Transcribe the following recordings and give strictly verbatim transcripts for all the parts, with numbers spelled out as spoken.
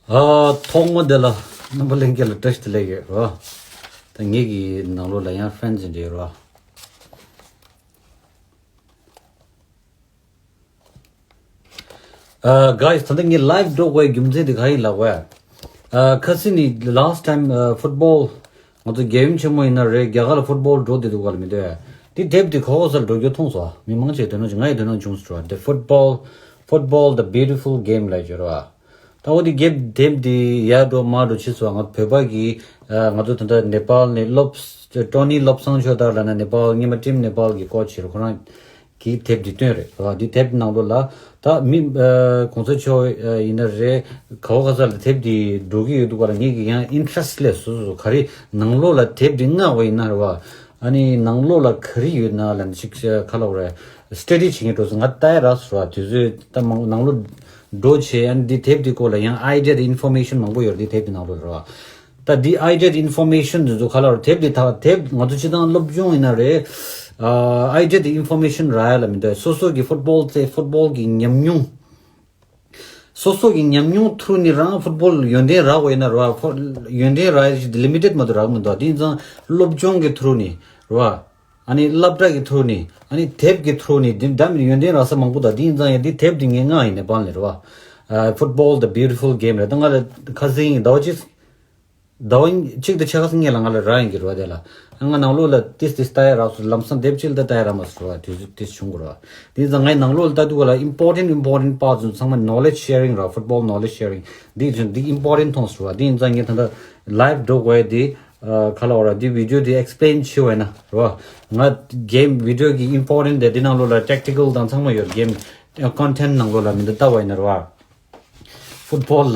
ཨ། ཐོག་མ་དེ་ལ་རྣམ་པ་ལྷན་རྒྱས་ལ་བཀྲ་ཤིས་བདེ་ལེགས་ཡོད་རོ། ད་ངེད་ཀྱི་ནང་ལོགས་ལ་ཡང་friends་ཡིན་འདྲ་ཡོད་རོ། ཨ། guys། ད་ལྟ་ངས་live་འགྲོ་དགོས་རྒྱུ་མཚན་དེ་ག་ཡིན་ལབ་པ། ཨ། ཁ་སང་ནི་last time ཨ་football ང་ཚོ་རྒྱལ་ཡུམ་ཆེན་མོ་ཡིན་ན་རེད། རྒྱ་གར་ལ་football་འགྲོ་བསྡད་འདུག་ག་ལ་མི་འདུག་ཨ། དེ་དེབ་དེ་ག་པར་ས་ལ་འགྲོ་རྒྱུ་མཐོང་སོང་། མི་མང་ཆེ་དོ་སྣང་བྱུང་། ང་ཡི་དོ་སྣང་བྱུང་སོང་ར། The football, football the beautiful game་ལབ་ཡོད་ར། ད་འོ་དེ་དེབ་དེབ་དེ་ཡར་འགྲོ་མར་འགྲོ་བྱས་སོང་། ང་བོད་པ་གི་ཨ་ང་ཚོ་ད་ལྟ་ནེ་པཱལ་ནས་བློ་བཟང་ཊོ་ནི་བློ་བཟང་ཆོས་དར་ལབ་ན་ནེ་པཱལ་སྔོན་མ་team Nepal་གི་coach་བྱས་ར། ཁོ་རང་གི་དེབ་འདི་བཏོན་རེད་བ། འདི་དེབ་ནང་ལོགས་ལ་ད་མི་ཨ་གོང་ས་མཆོག་ཨ་ཡིན་ན་རེད། ག་བ་ག་ས་ལ་དེབ་འདི་འགྲོ་གི་ཡོད་འདུག་ག་ལ། ངེད་ཀྱི་ཡང་interest་སླེབས་སོང་། སོ་སོ་ག་རེ་ནང་ལོགས་ལ་དེབ་འདི་མངགས་པ་ཡིན་ན་རེད་བ། ཨ་ནི་ནང་ལོགས་ལ་ག་རེ་ཡོད་ན་ལབ་ནས་ཅིག་ག་ལབ་དགོས་རེད། study་བྱེད་མཁན་འགྲོ་སོང་། ང་ལྟ་ཡ་རག་སོང་ར། དུས་ཚོད་ད་མང་ནང་ལོགས་འགྲོ་བྱས། ཨ་ནི་འདི་དེབ་འདི་སྐོར་ལ་ཡང་outdated information་མང་པོ་ཡོད་རེད། འདི་དེབ་འདི་ནང་ལོགས་རེད་བ། ད་འདི་outdated information་འདི་ཚོ་ག་ལ་རེད། དེབ་འདི་ད་དེབ་ང་ཚོ་སྤྱིར་བཏང་སློབ་སྦྱོང་ཡིན་ན་རེད། ཨ་outdated information་རག་ཡ་ལ་མི་འདུག། སོ་སོ་གི་football་རྩེད། football་གི་ཉམས་མྱོང་། སོ་སོ་གི་ཉམས་མྱོང་ཐུག་ནས་རང་football་ཡོན་ཏན་རག་དགོས་ཡིན་ན་རེད་བ། ཡོན་ཏན་རག་ཡ་ཞིག་limited་མ་གཏོགས་རག་མི་འདུག། དེ་ཡིན་ཙང་སློབ་སྦྱོང་གི་ཐུག་ནས་རེད་བ། ཨ་ནི་སློབ་གྲྭ་གི་ཐོག་ནས། ཨ་ནི་དེབ་ཀྱི་ཐོག་ནས་འདི་འདྲ་མི་ཡོན་ཏན་རག་ས་མང་པོ་འདུག། དེ་ཡིན་ཙང་ཡང་འདི་དེབ་འདི་ངས་མངགས་ཡིན། ནེ་པཱལ་ནས་རེད་བ། ཨ། Football the Beautiful Game་རེད། ད་ང་ལ་ཁ་སང་ཟླ་བ་གཅིག་ཟླ་བ་གཅིག་དང་ཕྱེད་ཀ་སྔོན་ལ་ང་ལ་རག་ཡིན་གྱི་རེད་བ། དེ་ལ་ང་ནང་ལོགས་ལ་ཏིས་ཏིས་ལྟ་ཡ་རག་སོང་། ལམ་སང་དེབ་གཅིག་ལ་ད་ལྟ་ལྟ་ཡ་རག་མ་སོང་རེད་བ། དུས་ཚོད་ཏིས་བྱུང་གི་རེད་བ། དེ་ཡིན་ཙང་ངས་ནང་ལོགས་ལ་ལྟ་དུས་ག་ལ་important important part་ཚོ་ཚང་མ་knowledge sharing་རེད་བ། Football knowledge sharing་འདི་བྱུང་། འདི་important་མཐོང་སོང་རེད་བ། དེ་ཡིན་ཙང་ངས་ད་ལྟ་live་འགྲོ་དགོས་ཡ་དེ། ཨ། ག་ལབ་དགོས་རེད། འདི་video་འདི་explain་བྱེད་པ་ཡིན་ན་རེད་བ། ང་game video་གི་important་དེ་འདི་ནང་ལོགས་ལ་tactical་དང་ཚང་མ་ཡོད། game content་ནང་ལོགས་ལ་མི་འདི་ལྟ་བ་ཡིན་ན་རེད་བ། Football་ལ་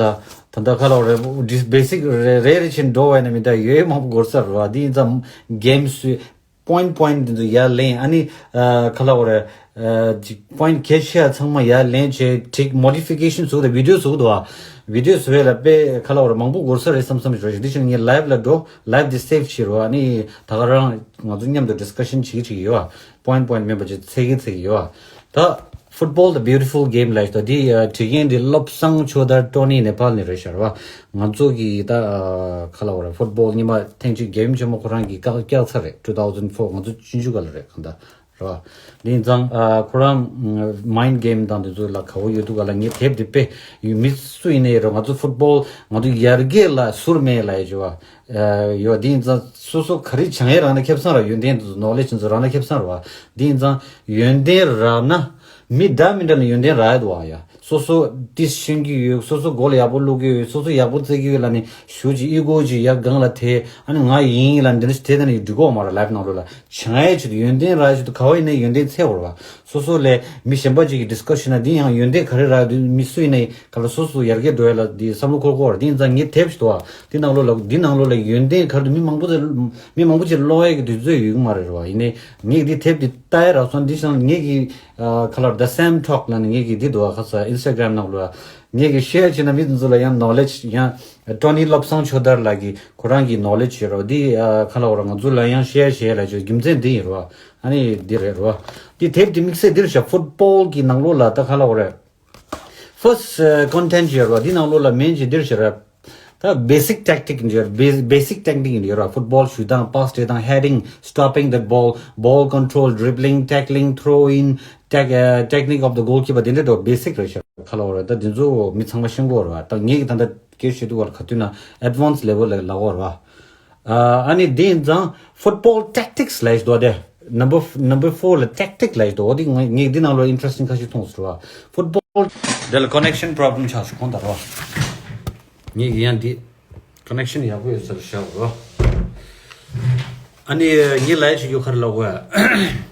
ད་ལྟ་ག་ལབ་དགོས་རེད། འདི་basic་རེ་རེ་རེ་བཞིན་འགྲོ་བ་ཡིན་ན་མི་འདི་ཡོད་མང་པོ་འགོར་ས་རེད་བ། འདི་ཡིན་ཙང་games་སུ་point point་འདི་ཚོ་ཡར་ལེན། ཨ་ནི་ཨ་ག་ལབ་དགོས་རེད། ཨ། ཅིག་point་གལ་ཆེ་བ་ཚང་མ་ཡར་ལེན་བྱས། ཅིག་modification་བཟོ་དང་video་བཟོ་འདུག་བ། video་བཟོ་བའི་ལ་དཔེ་ག་ལབ་དགོས་རེད། མང་པོ་འགོར་ས་རེད་བསམ་བསམ་ཞིག་རེད། འདི་ཕྱིར་ངས་live་ལ་འགྲོ། live་འདི་save་བྱེད་རོགས། ཨ་ནི་ད་ག་རང་ང་ཚོ་མཉམ་དུ་discussion་བྱེད་ཀྱི་བྱེད་ཀྱི་ཡོད་བ། point point་མིན་པ་ཅིག་འཚོལ་གྱི་འཚོལ་གྱི་ཡོད་བ། ད་Football the Beautiful Game་ལབ་ཡ་ཞིག་འདུག། འདི་ཨ་བྲིས་མཁན་འདི་བློ་བཟང་ཆོས་དར་ཊོ་ནི་ནེ་པཱལ་ནས་རེད་ཤག་རེད་བ། ང་ཚོ་གི་ད་ཨ་ག་ལབ་དགོས་རེད། football་སྔོན་མ་ཐེངས་གཅིག་རྒྱལ་ཡུམ་ཆེན་མོ་ཁོ་རང་གིས་བཀག་བཀག་ཚར་རེད། two thousand four། ང་ཚོ་ཆུང་ཆུང་སྒང་ལ་རེད། གང་ལྟར་རེད་བ། དེ་ཡིན་ཙང་ཨ་ཁོ་རང་mind game་དང་དེ་ཚོ་ལ་དགའ་བོ་ཡོད་འདུག་ག་ལ། ངས་དེབ་དེ་དཔེ་ཡོད། མི་སུ་ཡིན་ནའི་རེད། ང་ཚོ་football་ང་ཚོ་ཡར་རྒྱས་ལ་ཟུར་མེད་ལབ་ཡ་ཅིག་ཡོད་བ། ཨ་ཡོད། དེ་ཡིན་ཙང་སོ་སོ་ག་རེ་སྦྱང་ཡས་རག་ན་ཁེ་བཟང་རེད། ཡོན་ཏན་དེ་ཚོ་knowledge་དེ་ཚོ་རག་ན་ཁེ་བཟང་རེད་བ། དེ་ཡིན་ཙང་ཡོན་ཏན་རག་ན་མི་འདྲ་མི་འདྲ་ལ་ཡོན་ཏན་རག་ཡ་འདུག་བ། ཡ། སོ་སོ་ཏིས་ཤེས་ཀྱི་ཡོད། སོ་སོ་goal་ཡག་པོ་བླུག་གི་ཡོད། སོ་སོ་ཡག་པོ་རྩེ་གི་ཡོད་ལབ་ནས་ཞུ་ཅིག་ཨི་གོ་ཅིག་ཡར་སྒང་ལ་དེད། ཨ་ནི་ང་ཡིན་ལབ་ནས་དེ་འདྲ་ཞིག་དེད་ན་ཡོད་འགྲིག་གི་མ་རེད། life་ནང་ལོགས་ལ་སྦྱང་ཡས་ཆེད་དུ་ཡོན་ཏན་རག་ཡས་ཆེད་དུ་ག་བ་ཡིན་ནའི་ཡོན་ཏན་འཚོལ་དགོས་རེད་བ། སོ་སོ་ལས་མི་གཞན་པ་ཅིག་གི་discussion་ན་འདི་ཡང་ཡོན་ཏན་ག་རེ་རག་འདུག། མི་སུ་ཡིན་ནའི་ག་ལ་སོ་སོ་ཡར་རྒྱས་འགྲོ་ཡས་ལ་འདི་བསམ་བློ་འཁོར་དགོས་རེད། འདི་ཡིན་ཙང་ངས་དེབ་ཞིག་འདུག་བ། འདི་ནང་ལོགས་ལ་འདི་ནང་ལོགས་ལ་ཡོན་ཏན་ག་རེ་འདུག། མི་མང་པོ་ཚོས་མི་མང་པོ་ཅིག་ཀློག་ཡས་ཀྱི་དུས་ཚོད་ཡོད་ཀྱི་མ་རེད་བ། ཡིན་ནའི་ངས་འདི་དེབ་འདི་ལྟ་ཡས་རག་སོང་། འདི་བཞིན་ངས་ཀྱི་ཨ་ག་ལབ་The Sam Talk་ལབ་ནས་ངས་ཀྱི་འདི་འདུག་བ། ཁ་ས་Instagram་ནང་ལོགས་ལ་ངས་ཀྱི་share་བྱས་ན་མི་དེ་ཚོ་ལ་ཡང་knowledge་ཡང་ཊོ་ནི་བློ་བཟང་ཆོས་དར་ལགས་ཀྱི་ཁོ་རང་གི་knowledge་ཡོད་རེད་བ། འདི་ཨ་ག་ལབ་དགོས་རེད། ང་ཚོ་ལ་ཡང་share་བྱས་ལབ་ཆོག་རྒྱུ་མཚན་འདི་ཡིན་རེད་བ། ཨ་ནི་འདི་རེད་རེད་བ། འདི་དེབ་འདི་དམིགས་བསལ་འདིར་བཞག football་གི་ནང་ལོགས་ལ་ད་ག་ལབ་དགོས་རེད། First ཨ་content་ཡོད་རེད་བ། འདི་ནང་ལོགས་ལ་main་ཅིག་འདིར་བཞག་རེད། ད་basic tactic་ཡོད་རེད། basic tactic་ཡོད་རེད་བ། football་ཞུ་སྟངས། pass་སྤྲད་སྟངས། heading, stopping the ball, ball control, dribbling, tackling, throw in, tech- ཨ་technique of the goalkeeper། དེ་འདྲ་འགྲོ་basic་རེད་བཞག་ག་ལབ་དགོས་རེད། ད་འདི་ཚོ་མི་ཚང་མ་ཤེས་དགོས་རེད་བ། ད་ངས་ཀྱི་ད་ལྟ་སྐད་ཆ་བཤད་དུས་བར་ག་དུས་ན་advanced level་ལ་ལབ་དགོས་རེད་བ། ཨ་ཨ་ནི་དེ་ཡིན་ཙང་football tactics་ལབ་ཡས་འདུག་བ། དེ་number number four་ལ་tactic་ལབ་ཡས་འདུག་བ། དེ་ངས་ངས་འདི་ནང་ལོགས་interesting་ཁ་ཤས་མཐོང་སོང་རེད་བ། football་དེ་ལ་connection problem་ཆགས་སོང་གོང་ལྟར་བ། ངས་ཀྱི་ཡང་འདི་connection་ཡག་པོ་ཡོད་ས་རེད་བཞག་རེད་བ། ཨ་ནི་ངས་ལབ་ཡས་ཞིག་ཡོད་ག་རེ་ལབ་དགོས་ཡ།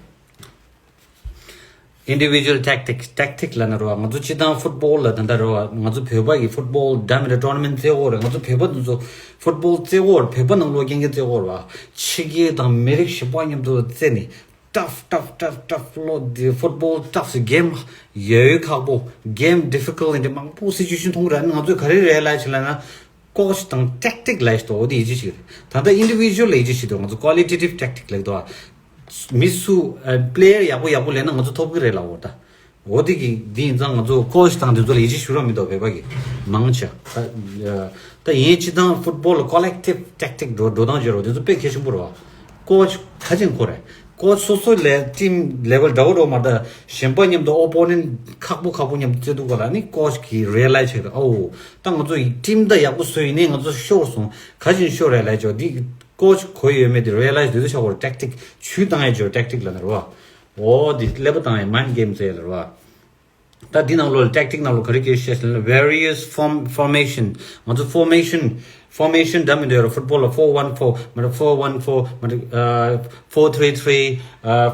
Individual tactics, tactic་ལབ་ན་རེད་བ། ང་ཚོ་སྤྱིར་བཏང་football་ལ་ད་ལྟ་རེད་བ། ང་ཚོ་བོད་པ་གི་football་འདྲ་མི་འདྲ་tournament་རྩེ་གི་ཡོད་རེད། ང་ཚོ་བོད་པ་འདི་ཚོ་football་རྩེ་གི་ཡོད་རེད། བོད་པ་ནང་ལོགས་རྐྱང་རྐྱང་རྩེ་གི་ཡོད་རེད་བ། ཕྱི་རྒྱལ་དང་མི་རིགས་གཞན་པ་མཉམ་དུ་རྩེ་ནས་tough tough tough tough་ལོ་འདི་football tough game་ཡོད་ཡོད་ཁག་པོ། game difficult་འདི་མང་པོ་situation་མཐོང་གི་རེད། ང་ཚོས་ག་རེ་རེད་ལབ་ཆེད་ལབ་ན། coach་དང་tactic་ལབ་ཡས་འདུག་བ། འོ་དེ་ཡིད་ཆེས་ཤིག་རེད། ད་ལྟ་individual་ལ་ཡིད་ཆེས་ཤིག་འདུག། ང་ཚོ་qualitative tactic་ལབ་འདུག་བ། མི་སུ་ཨ་player་ཡག་པོ་ཡག་པོ་ལེན་ན་ང་ཚོ་ཐོབ་ཀྱི་རེད་ལབ་འོ་ད། འོ་དེ་གི་འདི་ཡིན་ཙང་ང་ཚོ་ཀོ་ཆི་དང་དེ་ཚོ་ལ་ཡིད་ཆེས་ཞུ་རོགས་མི་འདུག་བོད་པ་གི་མང་ཆེ། ད་ད་ཡིན་སྤྱི་བཏང་ཕུཊ་བོལ་ལ་ཀོ་ལེག་ཊིབ་ཊེག་ཊིག་འགྲོ་འགྲོ་སྟངས་བརྗོད་རོགས་དེ་ཚོ་དཔེ་གལ་ཆེན་པོ་རེད་བ། ཀོ་ཆི་ག་ཅིག་ཁོ་རེད། ཀོ་ཆི་སོ་སོའི་ལས་ཊིམ་ལེ་ཝལ་འདྲ་བོ་འགྲོ་མ་ད་གཞན་པ་མཉམ་དུ་ཨོ་པོ་ནེན་ཊི་ཁག་པོ་ཁག་པོ་མཉམ་དུ་རྩེ་དུས་ག་ལ་ནི་ཀོ་ཆི་གི་རི་ཡ་ལའི་ཛི་བྱེད་རེད། ཨོ་ད་ང་ཚོ་ཡི་ཊིམ་ད་ཡག་པོ་བཟོས་ཡིན་ནའི་ང་ཚོ་ཤོར་སོང་ག་ཅིག་ཤོར་རེད་ལབ་ཅོག་འདི་ཀོ་ཆི་གོ་ཡོད་མེད་དེ་རི་ཡ་ལའི་ཛི་དེ་ཚོ་ཆགས་ཀྱི་རེད། ཊེག་ཊིག་ཇུས་བཏང་ཡས་ཅོག་ཊེག་ཊིག་ལབ་ན་རེད་བ། འོ་འདི་ཀླད་པ་བཏང་ཡས་མའིན་ཌི་གེམ་ཟེར་ཡས་ལ་རེད་བ། ད་འདི་ནང་ལོགས་ལ་ཊེག་ཊིག་ནང་ལོགས་ག་རེ་སྐད་ཆ་བཤད་ཟེར་ན་ཝེ་རི་ཡས་ཕོརམ་ཕོར་མེ་ཤན། ང་ཚོ་ཕོར་མེ་ཤན་ཕོར་མེ་ཤན་འདྲ་མི་འདྲ་ཡོད་རེད། ཕུཊ་བོལ་ལ་ཕོར་ཝན་ཕོར་མ་རེད། ཕོར་ཝན་ཕོར་མ་རེད། ཕོར་ཐི་རི་ཐི་རི།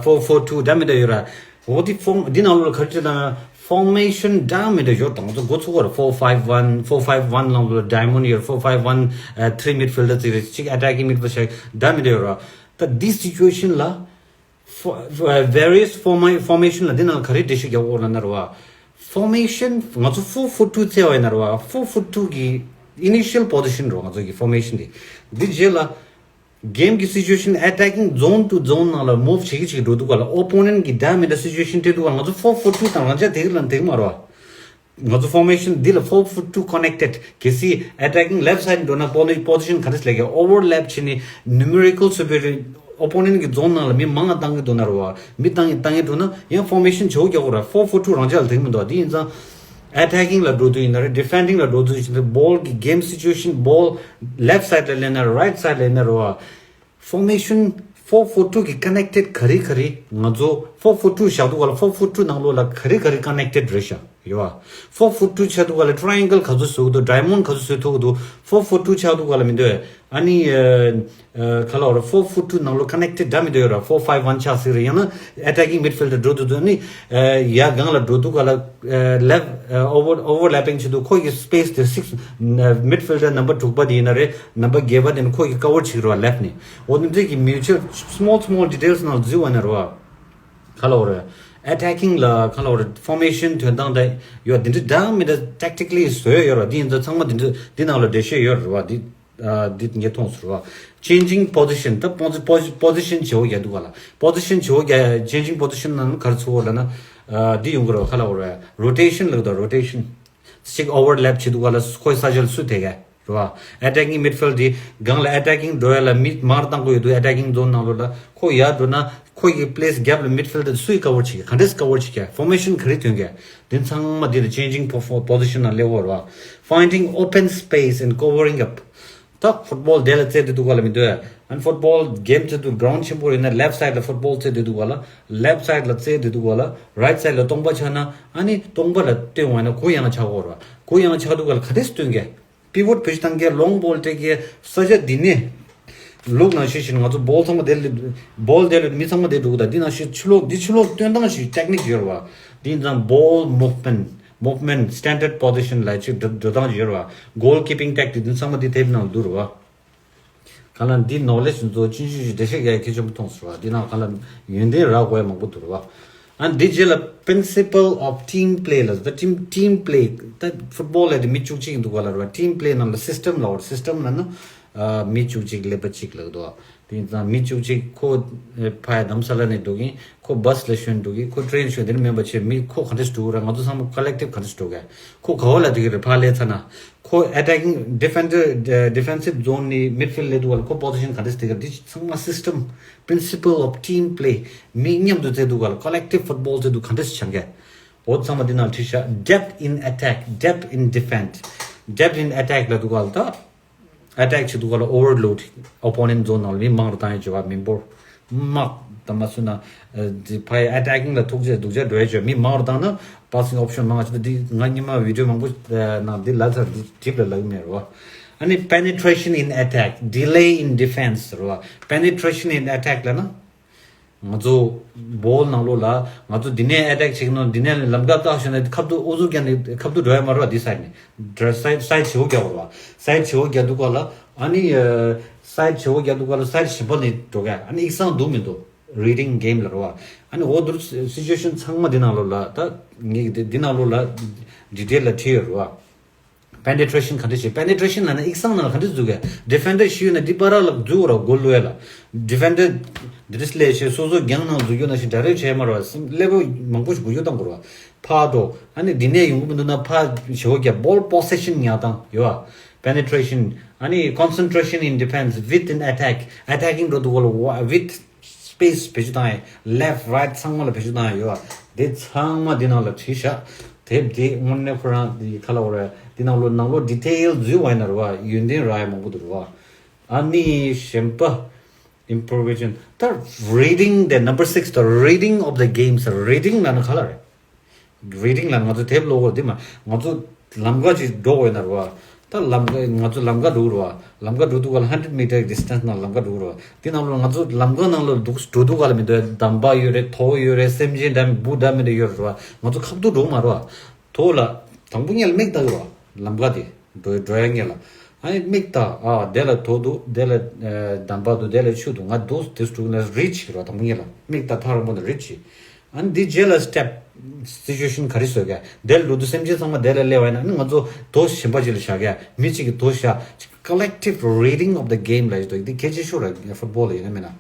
ཕོར་ཕོར་ཊུ་འདྲ་མི་འདྲ་ཡོད་རེད། འོ་དེ་ཕོརམ་འདི་ནང་ལོགས་ལ་ག་རེ་བྱེད་དང་ཕོར་མེ་ཤན་འདྲ་མི་འདྲ་ཡོད་དང་ང་ཚོ་འགོ་ཚུགས་པ་རེད། ཕོར་ཕའིབ་ཝན། ཕོར་ཕའིབ་ཝན་ནང་ལོགས་ལ་ཌའི་མོན་ཌི་ཡོད་རེད། ཕོར་ཕའིབ་ཝན་ཐི་རི་མིཌ་ཕིལ་ཌར་ཅིག་རེད། གཅིག་ཨ་ཊེག་གིང་མིཌ་ཕིལ་ཌར་ཅིག་འདྲ་མི་འདྲ་ཡོད་རེད། ད་འདི་སི་ཅུ་ཨེ་ཤན་ལ། ཕོ- ཨ- ཝེ་རི་ཡས་ཕོར་མེ- ཕོར་མེ་ཤན་ལ་འདི་ནང་ལ་ག་རེ་འགྲེལ་བཤད་རྒྱག་དགོས་ལབ་ན་རེད་བ། ཕོར་མེ་ཤན་ང་ཚོ་ཕོར་ཕོར་ཊུ་རྩེ་བ་ཡིན་ན་རེད་བ། ཕོར་ཕོར་ཊུ་གི་ཨི་ནི་ཤལ་པོ་ཛི་ཤན་རེད་བ་ང་ཚོ་གི་ཕོར་མེ་ཤན་དེ། འདི་རྗེས་ལ་གེམ་གི་སི་ཅུ་ཨེ་ཤན་ཨ་ཊེག་གིང་ཛོན་ཊུ་ཛོན་ནང་ལ་མུབ་བྱེད་ཀྱི་བྱེད་ཀྱི་འགྲོ་དུས་ག་ལ་ཨོ་པོ་ནེན་ཊི་གི་འདྲ་མི་འདྲ་སི་ཅུ་ཨེ་ཤན་སྤྲད་དུས་ག་ལ་ང་ཚོ་ཕོར་ཕོར་ཊུ་དང་རང་ཅག་དེ་གི་ལ་འདེགས་མ་རེད་བ། ང་ཚོ་ཕོར་མེ་ཤན་འདི་ལ་ཕོར་ཕོར་ཊུ་ཀོ་ནེག་ཊེཌ། གལ་སྲིད་ཨ་ཊེག་གིང་ལེཕ་སའིཌ་འགྲོ་ན་པོ་ནི་པོ་ཛི་ཤན་ག་འདྲ་ལབ་ཀྱི་ཨོ་ཝར་ལེབ་བྱས་ནས་ནུ་མེ་རི་ཀལ་སུ་པི་རི་ཡར་ཨོ་པོ་ནེན་ཊི་གི་ཛོན་ནང་ལ་མི་མང་ང་བཏང་གི་འདུག་ན་རེད་བ། མི་བཏང་གི་བཏང་གི་འདུག་ན་ཡང་ཕོར་མེ་ཤན་བྱེད་དགོས་ཀྱི་ཡོད་རེད། ཕོར་ཕོར་ཊུ་རང་ཅག་ལ་འདེགས་མི་འདུག་དེ་ཡིན་ཙང་ཨ་ཊེག་གིང་ལ་འགྲོ་དུས་ཡིན་ན་རེད། ཌི་ཕེན་ཌིང་ལ་འགྲོ་དུས་ཡིན་ན་རེད། བོལ་གི་གེམ་སི་ཅུ་ཨེ་ཤན་བོལ་ལེཕ་སའིཌ་ལ་སླེབས་ན་རེད། རའིཊ་སའིཌ་ལ་སླེབས་ན་རེད་བ། ཕོར་མེ་ཤན་ཕོར་ཕོར་ཊུ་གི་ཀོ་ནེག་ཊེཌ་ག་རེ་ག་རེ་ང་ཚོ་ཕོར་ཕོར་ཊུ་བཞག་དུས་ག་ལ་ཕོར་ཕོར་ཊུ་ནང་ལོགས་ལ་ག་རེ་ག་རེ་ཀོ་ནེག་ཊེཌ་རེད་ཤག་ཡོད་བ། ཕོར་ཕོར་ཊུ་བྱས་དུས་ག་ལ་ཊ་རའི་ཨེང་གལ་ག་ཚོད་བཟོ་གི་འདུག་ཌའི་མོན་ཌི་ག་ཚོད་བཟོ་ཐུབ་ཀྱི་འདུག་ཕོར་ཕོར་ཊུ་ཆགས་དུས་ག་ལ་མི་འདོད། ཨ་ནི་ཨ་ཨ་ག་ལ་བར་ཕོར་ཕོར་ཊུ་ནང་ལོགས་ཀོ་ནེག་ཊེཌ་འདྲ་མི་འདོད་ཡོད་ར། ཕོར་ཕའིབ་ཝན་ཆགས་སྲིད་རེད། ཡང་ན་ཨ་ཊེག་གིང་མིཌ་ཕིལ་ཌར་འགྲོ་དུས་དུས་ཨ་ནི་ཨ་ཡ་སྒང་ལ་འགྲོ་དུས་ག་ལ་ཨ་ལེབ་ཨ་ཨོ་ཝར་ཨོ་ཝར་ལེ་པིང་བྱེད་དུས་ཁོ་གི་སི་པེ་སི་དེ་སིགས་མིཌ་ཕིལ་ཌར་ནམ་བར་དྲུག་པ་དེ་ཡིན་ན་རེད། ནམ་བར་བརྒྱད་པ་དེ་ནི་ཁོ་གི་ཀ་ཝར་བྱེད་ཀྱི་རེད་བ་ལེབ་ནས། འོ་དེ་འདྲས་ཀྱི་མིའུ་ཅུལ་སི་མོལ་སི་མོལ་ཌི་ཊེལ་སི་ནང་འཛུལ་བ་ནི་རེད་བ། ག་ལ་བར་ཨ་ཊེག་གིང་ལ་ག་ལ་བར་ཕོར་མེ་ཤན་ཐོན་སྟངས་དེ་ཡོད། དེ་འདྲ་འདྲ་མི་འདྲ་ཊེག་ཊི་ཀལ་ལི་བཟོས་ཡོད་ར། དེ་ཡིན་ཙང་ཚང་མ་དེ་འདྲ་དེ་ནང་ལ་འགྲེལ་བཤད་ཡོད་རེད་བ། དེ་ཨ་དེ་ངས་མཐོང་སོང་ར། ཅེན་ཇིང་པོ་ཛི་ཤན། ད་པོ་ཛི་པོ་ཛི་པོ་ཛི་ཤན་བྱེད་འོ་རྒྱག་དུས་ག་ལ་པོ་ཛི་ཤན་བྱེད་འོ་རྒྱག་ཅེན་ཇིང་པོ་ཛི་ཤན་ནང་ག་རེ་ཚུགས་འོ་ལབ་ན་ཨ་དེ་ཡོང་གི་རེད་བ། ག་ལ་བར་རོ་ཊེ་ཤན་ལབ་དང་རོ་ཊེ་ཤན། གཅིག་ཨོ་ཝར་ལེབ་བྱེད་དུས་ག་ལ་ཁོའི་ས་ཆ་ལ་སུ་དེད་ག་རེད་བ། ཨ་ཊེག་གིང་མིཌ་ཕིལ་ཌར་དེ་སྒང་ལ་ཨ་ཊེག་གིང་འགྲོ་ཡ་ལ་མི་མང་བཏང་དགོས་ཡོད་དུས་ཨ་ཊེག་གིང་ཛོན་ནང་ལོགས་ལ་ཁོ་ཡར་འགྲོ་ན་ཁོ་གི་པི་ལེ་སི་གེབ་ལ་མིཌ་ཕིལ་ཌར་སུས་ཀ་ཝར་བྱེད་ཀྱི་ག་འདྲས་ཀ་ཝར་བྱེད་ཀྱི་ཕོར་མེ་ཤན་ག་རེ་ཐོན་ཀྱི་དེ་ཚང་མ་དེ་ལ་ཅེན་ཇིང་པོ་ཕོ་པོ་ཛི་ཤན་ནང་སླེབས་འོ་ར། Finding open space and covering up. ད་ཕུཊ་བོལ་དེ་ལ་རྩེ་དུས་དུས་ག་ལ་མི་འདོད། ཨན་ཕུཊ་བོལ་གེམ་རྩེ་དུས་གྲོན་ཆེན་པོ་ཡིན་ན་ལེབ་སའིཌ་ལ་ཕུཊ་བོལ་རྩེ་དུས་དུས་ག་ལ་ལེབ་སའིཌ་ལ་རྩེ་དུས་དུས་ག་ལ་རའིཊ་སའིཌ་ལ་སྟོང་པ་ཆགས་ན་ཨ་ནི་སྟོང་པ་ལ་སྟོན་འོང་ན་གུ་ཡངས་ཆགས་འོ་ར། གུ་ཡངས་ཆགས་དུས་ག་ལ་ག་འདྲས་སྟོན་གི་པི་ཝོཊ་བེད་སྤྱོད་བཏང་གི་ལོང་བོལ་སྤྲད་གི་ས་ཆ་འདི་ནས་ལུག་ནང་ཤི་བཞིན་ང་ཚོ་བོལ་ཚང་མ་དེ་ལ་བོལ་དེ་ལ་མི་ཚང་མ་དེ་འགྲོ་གི་ད་འདི་ནང་ཤི་ཕྱི་ལོགས་འདི་ཕྱི་ལོགས་སྟོན་སྟངས་ཤིག་ཊེག་ནིག་ཡོད་ར་བ། འདི་ཡིན་ཙང་བོལ་མུབ་མེན་ཊི་མུབ་མེན་ཊི་སི་ཊེན་ཌར་པོ་ཛི་ཤན་ལ་ཅིག་འགྲོ་འགྲོ་སྟངས་ཡོད་ར་བ། གོལ་ཀི་པིང་ཊེག་ནིག་འདི་ཚང་མ་འདི་དེབ་ནང་འདུག་ར་བ། གང་ལ་འདི་ནོ་ལེ་ཇི་ཚོ་ཅིན་ཅིན་ཅིན་འགྲེལ་བཤད་རྒྱག་ཡ་གལ་ཆེན་པོ་མཐོང་སོང་བ། འདི་ནང་གང་ལ་ཡོན་ཏན་རག་དགོས་ཡ་མང་པོ་འདུག་ར་བ། ཨ་འདི་རྗེས་ལ་Principle of Team Play ལ་ད་ཊིམ་ཊིམ་པི་ལེ་ད་ཕུཊ་བོལ་ལ་དེ་མི་བཅུ་གཅིག་འདུག་ག་ལ་ར་བ། ཊིམ་པི་ལེ་ནང་ལ་སི་སི་ཊམ་ལ་བར་སི་སི་ཊམ་ལ་ན་ཨ་མི་བཅུ་གཅིག་ཀླད་པ་གཅིག་ལ་འདུག་དེ་ཡིན་ཙང་མི་བཅུ་གཅིག་ཁོ་ཕ་ཡ་དྷ་རམ་ས་ལ་ནས་འགྲོ་གིན་ཁོ་བྷ་སི་ལ་ཞོན་འགྲོ་གིན་ཁོ་ཊེན་ཞོན་དེ་ནི་མེན་པ་ཆེ་མི་ཁོ་ག་འདྲས་འགྲོ་ར། ང་ཚོ་ཚང་མ་ཀོ་ལེག་ཊིབ་ག་འདྲས་འགྲོ་ག་ཁོ་ག་བ་ལ་དེ་གི་རེ་ཕ་ལས་ཚ་ན། ཁོ་ཨ་ཊེག་གིང་ཌི་ཕེན་ཌར་ཌི་ཕེན་སིབ་ཛོན་ནི་མིཌ་ཕིལ་ལས་དུས་ག་ལ་ཁོ་པོ་ཛི་ཤན་ག་འདྲས་དེ་ག་འདི་ཚང་མ་སི་སི་ཊམ་པི་རིན་སི་པལ་ཨོཕ་ཊིམ་པི་ལེ་མི་མཉམ་དུ་རྩེ་དུས་ག་ལ་ཀོ་ལེག་ཊིབ་ཕུཊ་བོལ་རྩེ་དུས་ག་འདྲས་བྱང་ག་འོ་ཚང་མ་འདི་ནང་བྲིས་ཤག depth in attack, depth in defense, depth in attack ལ་དུས་ག་ལ་ད་ཨ་ཊེག་བྱེད་དུས་ག་ལ་ཨོ་ཝར་ལོཌ་ཨོ་པོ་ནེན་ཊི་ཛོན་ནང་ལ་མི་མང་རུ་བཏང་ཡ་བྱེད་པ་མི་འབོར། དམག་དང་མ་སུ་ན་ཨ་འདི་ཕ་ཡི་ཨ་ཊེག་གིང་ལ་ཐུག་ཅེས་སྡུག་ཅག་འགྲོ་ཡ་བྱོས་མི་མང་རུ་བཏང་ན་པ་སིང་ཨོབ་ཤན་མང་ང་ཆེ་ད་འདི་ང་སྔོན་མ་བི་ཌི་ཡོ་མང་པོ་ནང་འདི་ལ་ཚར་འདི་ཊིབ་ལ་ལག་མེད་རོ། ཨ་ནི་penetration in attack, delay in defense རོ། Penetration in attack ལ་ན་ང་ཚོ་བོལ་ནང་ལོགས་ལ་ང་ཚོ་འདི་ནས་ཨ་ཊེག་བྱེད་ཀྱི་ནོ་འདི་ནས་ལམ་ཀ་བཀག་ཤོར་ནས་ཁ་ཐུག་ཨུ་ཚུགས་རྒྱག་ནས་ཁ་ཐུག་འགྲོ་ཡ་མ་རོ། འདི་སའིཌ་ནས་སའིཌ་སའིཌ་བྱེད་འོ་རྒྱག་རོ། སའིཌ་བྱེད་འོ་རྒྱག་དུས་ག་ལ་ཨ་ནི་སའིཌ་བྱེད་འོ་རྒྱག་དུས་ག་ལ་སའིཌ་གཞན་པ་ནས་འགྲོ་ག་ཨ་ནི་ཨིག་སང་འདུག་མི་འདུག་རི་ཌིང་གེམ་ལ་རོ། ཨ་ནི་འོ་འདུར་སི་ཅུ་ཨེ་ཤན་ཚང་མ་འདི་ནང་ལོགས་ལ་ད་ངེད་ཀྱི་འདི་ནང་ལོགས་ལ་ཌི་ཊེལ་ལ་བྲིས་ཡོད་རོ། པེ་ནེ་ཊི་རེ་ཤན་ག་འདྲ་བྱེད། པེ་ནེ་ཊི་རེ་ཤན་ལ་ན་ཨིག་སང་ནང་ལ་ག་འདྲ་འཛུལ་ག་ཌི་ཕེན་ཌར་ཤི་ཡོད་ན་འདི་པར་ལ་འཛུལ་རོ་གོལ་ལོས་ལ། ཌི་ཕེན་ཌར་འདི་རིས་ལས་ཤེས་སོ་སོ་རྒྱང་ནང་འཛུལ་རྒྱུ་ན་ཤི་ཌ་རེག་བྱས་མ་རོ། སླེ་པོ་མང་པོ་ཞིག་གོ་རྒྱུ་བཏང་དགོས་རོ། ཕར་འགྲོ། ཨ་ནི་འདི་ནས་ཡོང་གི་མི་འདུག་ན་ཕར་ཞེ་པོ་རྒྱབ། ball possession ཉར་སྟངས་ཡོད་པ། penetration ཨ་ནི་concentration in defense, width in attack, attacking འགྲོ་འདུག་ག་ལ་width, space བེད་སྤྱོད་བཏང་ཡ། left, right ཚང་མ་ལ་བེད་སྤྱོད་བཏང་ཡ་ཡོད་པ། དེ་ཚང་མ་འདི་ནང་ལ་བྲིས་བཞག་དེབ་དེ་དངོས་གནས་ཁོ་རང་འདི་ག་ལབ་དགོས་རེད། འདི་ནང་ལོ་ནང་ལོ་detail འཛུལ་བ་ཡིན་ན་རེད་པ། ཡོན་ཏན་རག་ཡ་མང་པོ་འདུག་རེད་པ། ཨ་ནི་གཞན་པ། improvisation ད་reading དེ་number six དང་reading of the games, reading ལབ་ན་ག་ལ་རེད། reading ལབ་ན་ང་ཚོ་དེབ་ཀློག་དགོས་དེ་མ། ང་ཚོ་ལམ་ཁ་ཅིག་འགྲོ་དགོས་ན་རེད་པ། ད་ལམ་ཁ་ང་ཚོ་ལམ་ཁ་འགྲོ་རེད་པ། ལམ་ཁ་འགྲོ་དུས་ག་ལ་hundred meter distance ནང་ལམ་ཁ་འགྲོ་རེད་པ། དེ་ནང་ལོ་ང་ཚོ་ལམ་ཁ་ནང་ལོ་འདུག་འགྲོ་དུས་ག་ལ་མི་འདུག་འདམ་བག་ཡོད་རེད། ཐོག་ཡོད་རེད། སེམས་ཅན་འདྲ་མི་འདྲ་ཡོད་རེད་པ། ང་ཚོ་ཁ་ཐུག་འགྲོ་མ་རེད་པ། ཐོག་ལ་དང་པོ་ཉིད་ལ་མིག་ལྟ་གི་རེད་པ། ལམ་ཁ་དེ་འགྲོ་འགྲོ་ཡ་ཉིད་ལ། ཨ་ནི་མིག་ལྟ། ཨ་དེ་ལ་ཐོག་འདུག་དེ་ལ་ཨ་འདམ་བག་འདུག་དེ་ལ་ཆུ་འདུག་ང་འདུག་དེ་འདུག་ལ་read བྱེད་རེད་པ། དང་པོ་ཉིད་ལ་མིག་ལྟ་ཐག་རིང་པོ་ནས་read བྱེད། ཨ་ནི་འདི་རྗེས་ལ་step situation ག་རེ་བཟོ་ག་དེ་ལ་འགྲོ་དུས་སེམས་ཅན་ཚང་མ་དེ་ལ་སླེབས་པ་ཡིན་ན། ཨ་ནི་ང་ཚོ་དོ་གཞན་པ་ཅིག་ལ་བཞག་ག་མི་གཅིག་གིས་དོ་བཞག collective reading of the game ལབ་ཡོད་དོ། འདི་གལ་ཆེ་ཤོས་རེད་football ལ་ཡིན་ན་མིན་ན།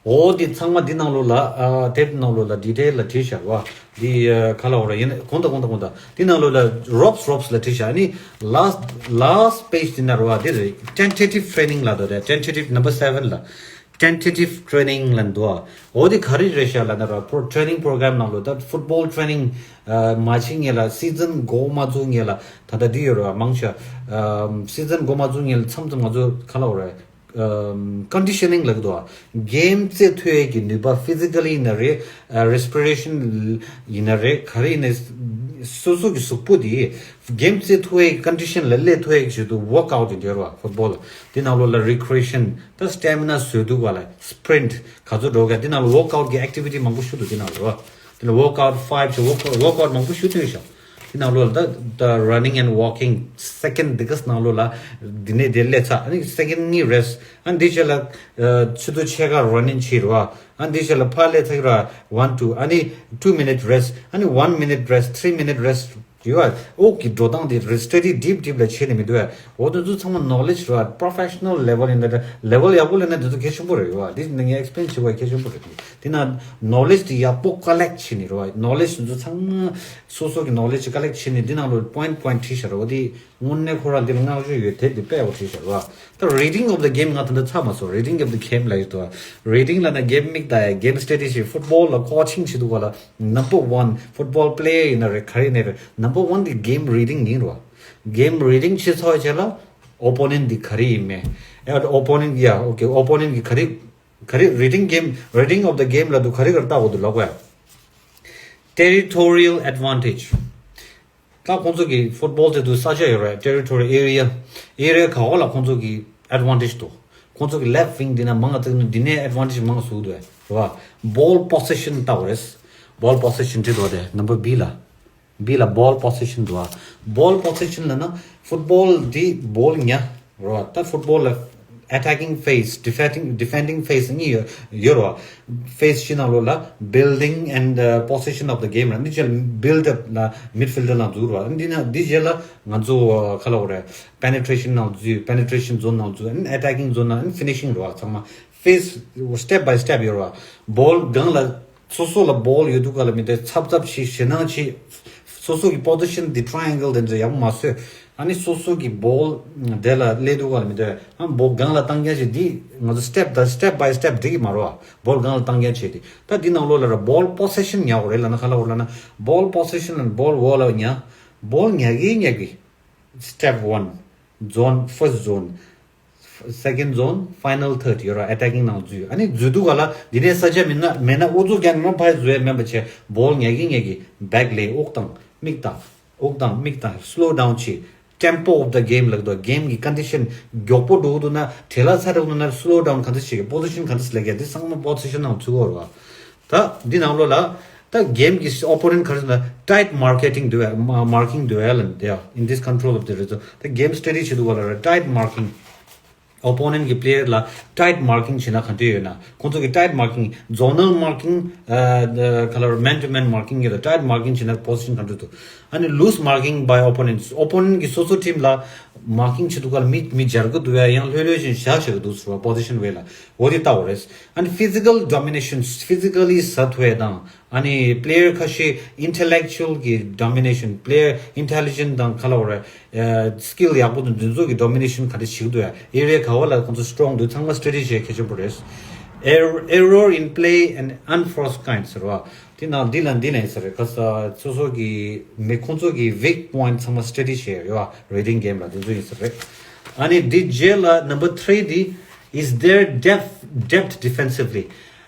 འོ་འདི་ཚང་མ་འདི་ནང་ལོགས་ལ་ཨ་དེབ་ནང་ལོགས་ལ་detail ལ་བྲིས་བཞག་པ། འདི་ཨ་ག་ལབ་དགོས་རེད། ཡིན་ན་གོང་དང་གོང་དང་གོང་དང་འདི་ནང་ལོགས་ལ་ropes, ropes ལ་བྲིས་བཞག་ཨ་ནི་last, last page འདི་ན་རེད་པ། འདི་རེད། tentative training ལབ་དོ་རེད། tentative number seven ལ། tentative training ལབ་འདུག་འོ་འདི་ག་རེ་རེད་ཤག་ལབ་ན་ར་pro training program ནང་ལོགས་ད་football training ཨ་མ་བྱེད་སྔོན་ལ་season འགོ་མ་བཙུགས་སྔོན་ལ་ད་ལྟ་འདི་ཡོད་རེད་པ། མང་ཆེ་ཨ་season འགོ་མ་བཙུགས་སྔོན་ལ་མཚམས་མཚམས་ང་ཚོ་ག་ལབ་དགོས་རེད། ཨམ་conditioning ལབ་ཀྱི་འདུག་པ། game རྩེད་ཐུབ་ཡས་ཀྱི་ནུས་པ། physically ཡིན་ན་རེད། ཨ་respiration ཡིན་ན་རེད། ག་རེ་ཡིན་ན་སོ་སོ་གི་གཟུགས་པོ་དེ་game རྩེད་ཐུབ་ཡས་ཀྱི་condition ལ་སླེབས་ཐུབ་ཡས་ཀྱི་ཆེད་དུ་workout ཡིན་འདྲ་རེད་པ། football དེ་ནང་ལོགས་ལ་recreation ད་stamina བཟོ་དུས་ག་ལ་sprint ག་ཚོད་འགྲོ་ག་དེ་ནང་ལ་workout གི་activity མང་པོ་ཞིག་འདུག་དེ་ནང་ལ་རེད་པ། དེ་ལ་workout five བྱས། workout, workout མང་པོ་ཞིག་ཐོན་ཤག་དེ་ནང་ལོགས་ལ་ད་ད་running and walking second དེ་ག་ནང་ལོགས་ལ་འདི་ནས་དེ་སླེབས་ཚར། ཨ་ནི་second གཉིས་rest ཨ་ནི་འདི་རྗེས་ལ་ཨ་ཆུ་ཚོད་ཕྱེད་ཀ་running བྱེད་རེད་པ། ཨ་ནི་འདི་རྗེས་ལ་ཕར་སླེབས་ཚར་ར་one two ཨ་ནི་two minute rest ཨ་ནི་one minute rest, three minute rest ཡོད་པ། དབུགས་ཀྱི་འགྲོ་སྟངས་དེ་re- steady deep deep ལ་བྱས་ནས་མི་འདུག་པས། འོ་དེ་ཚོ་ཚང་མ་knowledge རེད་པ། professional level ཡིན་ན་level ཡག་པོ་སླེབས་ན་དེ་ཚོ་གལ་ཆེན་པོ་རེད། ཡོད་པ། འདི་ནས་ངས་explain བྱེད་དགོས་གལ་ཆེན་པོ་རེད། དེ་ན་knowledge དེ་ཡག་པོ་collect བྱས་ནས་རེད་པ། knowledge འདི་ཚོ་ཚང་མ་སོ་སོ་གི་knowledge collect བྱས་ནས་འདི་ནང་ལ་point point བྲིས་བཞག་རེད་པ། འོ་དེ་དངོས་གནས་ཁོ་རང་འདི་ལ་བསྔགས་བརྗོད་ཡོད། དེབ་འདི་དཔེ་ཡག་པོ་བྲིས་བཞག་རེད་པ། ད་reading of the game ང་ད་ལྟ་ཚར་མ་སོང་། reading of the game ལབ་ཡོད་དོ། reading ལབ་ན་game མིག་ལྟ་ཡ། game study བྱེད། football ལ་coaching བྱེད་དུས་ག་ལ་number one football player ཡིན་ན་རེད། ག་རེ་ཡིན་ན་རེད། number one དེ་game reading ཡིན་རེད་པ། game reading བྱེད་ཚར་བའི་རྗེས་ལ་opponent འདི་ག་རེ་ཡིན་མིན། ཨེ་opponent ཡ་okay opponent གི་ག་རེ་ག་རེ་reading game, reading of the game ལབ་དུས་ག་རེ་ག་རེ་ལྟ་དགོས་འདུག་ལབ་དགོས་ཡ། territorial advantage ད་ཁོང་ཚོ་གི་football བྱེད་དུས་ས་ཆ་ཡོད་རེད། territorial area, area ག་བ་ལ་ཁོང་ཚོ་གི་advantage འདུག་ཁོང་ཚོ་གི་left wing འདི་ན་མང་ང་བརྩེགས་ན་འདི་ནས་advantage མང་ང་བཟོ་གི་འདུག་པས། རེད་པ། ball possession ལྟ་དགོས་རེད། ball possession བྲིས་འདུག་དེ་number B ལ། B ལ་ball possession འདུག་པ། ball possession ལབ་ན་football འདི་ball ཉར་རེད་པ། ད་football ལ་attacking phase, defending, defending phase གཉིས་ཡོད་ཡོད་རེད་པ། phase གཅིག་ནང་ལོགས་ལ་building and uh, possession of the game ར། འདི་རྗེས་ལ་build up ལ་midfielder ནང་འཛུལ་རེད་པ། འདི་ན་འདི་རྗེས་ལ་ང་ཚོ་ག་ལབ་དགོས་རེད། penetration ནང་འཛུལ། penetration zone ནང་འཛུལ། ཨ་ནི་attacking zone ནང་ཨ་ནི་finishing རེད་པ། ཚང་མ་phase step by step ཡོད་རེད་པ། ball སྒང་ལ་སོ་སོ་ལ་ball ཡོད་དུས་ག་ལ་མི་དེ་ཚབ་ཚབ་བྱེད། ཞེད་སྣང་བྱེད། སོ་སོ་གི་position འདི་triangle དེ་ཚོ་ཡག་པོ་མ་བཟོས། ཨ་ནི་སོ་སོ་གི་ball དེ་ལ་སླེབས་དུས་ག་ལ་མི་དེ་ཨ་ball སྒང་ལ་བཏང་རྐྱང་བྱེད། འདི་ང་ཚོ་step དང་step by step འགྲིག་གི་མ་རེད་པ། ball སྒང་ལ་བཏང་རྐྱང་བྱེད་དེ། ད་འདི་ནང་ལོགས་ལ་ར་ball possession ཉར་དགོས་རེད་ལབ་ན་ག་ལབ་དགོས་ལབ་ན། ball possession ལབ་ན་ball འོག་ལ་ཉར། ball ཉར་གི་ཉར་གི step one, zone, first zone, second zone, final third ཡོད་རེད་པ། attacking ནང་འཛུལ། ཨ་ནི་འཛུལ་དུས་ག་ལ་འདི་ནས་ས་ཆ་མེད་ན་མེད་ན་ཨུ་ཚུགས་རྒྱག་ནས་ཕར་འཛུལ་ཡ་མེད་པ་བྱས། ball ཉར་གི་ཉར་གི་back ལ་དབུགས་བཏང་། མིག་བལྟ། དབུགས་བཏང་། མིག་བལྟ། slow down བྱེད། tempo of the game ལབ་ཀྱི་འདུག game གི་condition མགྱོགས་པོ་འགྲོ་གི་འདུག་ན། བྲེལ་བ་ཚ་དྲགས་འདུག་ན་slow down ག་འདྲ་བྱེད་ཀྱི། position ག་འདྲ་སླེབས་ཀྱི། འདི་ཚང་མ་position ནང་ཚུད་ཀྱི་ཡོད་རེད་པ། ད་འདི་ནང་ལོགས་ལ་ད་game གི་opponent ག་རེ་ཟེར་ན་tight marketing འདུག་པས། མ་marking འདུག་པས་ལབ་ནས་དེ་ཡ། in this control of the result ད་game study བྱེད་དུས་ག་ལ་ར་tight marking opponent གི་player ལ་tight marking བྱེད་ན་ག་འདྲ་ཡོད་ན། ཁོང་ཚོ་གི་tight marking, zonal marking, ཨ་ག་ལ་man to man marking ཡོད་ད། tight marking བྱེད་ན་position ག་འདྲ་འདུག་ཨ་ནི་loose marking by opponents, opponent གི་སོ་སོ་team ལ་marking བྱེད་དུས་ག་ལ་མི་མི་སྦྱར་གི་འདུག་པས། ཡང་ལྷོད་ལྷོད་བྱས་བཞག་བཞག་གི་འདུག་ཟེར་བ། position བས་ལ་འོ་དེ་ལྟ་བ་རེད། ཨ་ནི་physical domination, physically ཟ་ཐུབ་ཡས་དང་། ཨ་ནི་player ཁ་ཤས་intellectual གི་domination, player intelligent དང་ག་ལ་བ་རེད། skill ཡག་པོ་དང་འདི་ཚོ་གི་domination ག་འདྲ་བྱེད་ཀྱི་འདུག་ཡ། area ག་བ་ལ་ཁོང་ཚོ་strong འདུག་ཚང་མ་study བྱེད་གལ་ཆེན་པོ་རེད། Error in play and unforced kind ཟེར་བ། དེ་ནང་འདི་ལ་འདི་ལ་ཡིན་ས་རེད། ཁ་ས་སོ་སོ་གི་མི་ཁོང་ཚོ་གི་weak point ཚང་མ་study བྱེད་ཡོད་བ། reading game ལ་འདི་ཚོ་ཡིན་ས་རེད། ཨ་ནི་འདི་རྗེས་ལ་number three འདི། Is there depth, depth defensively?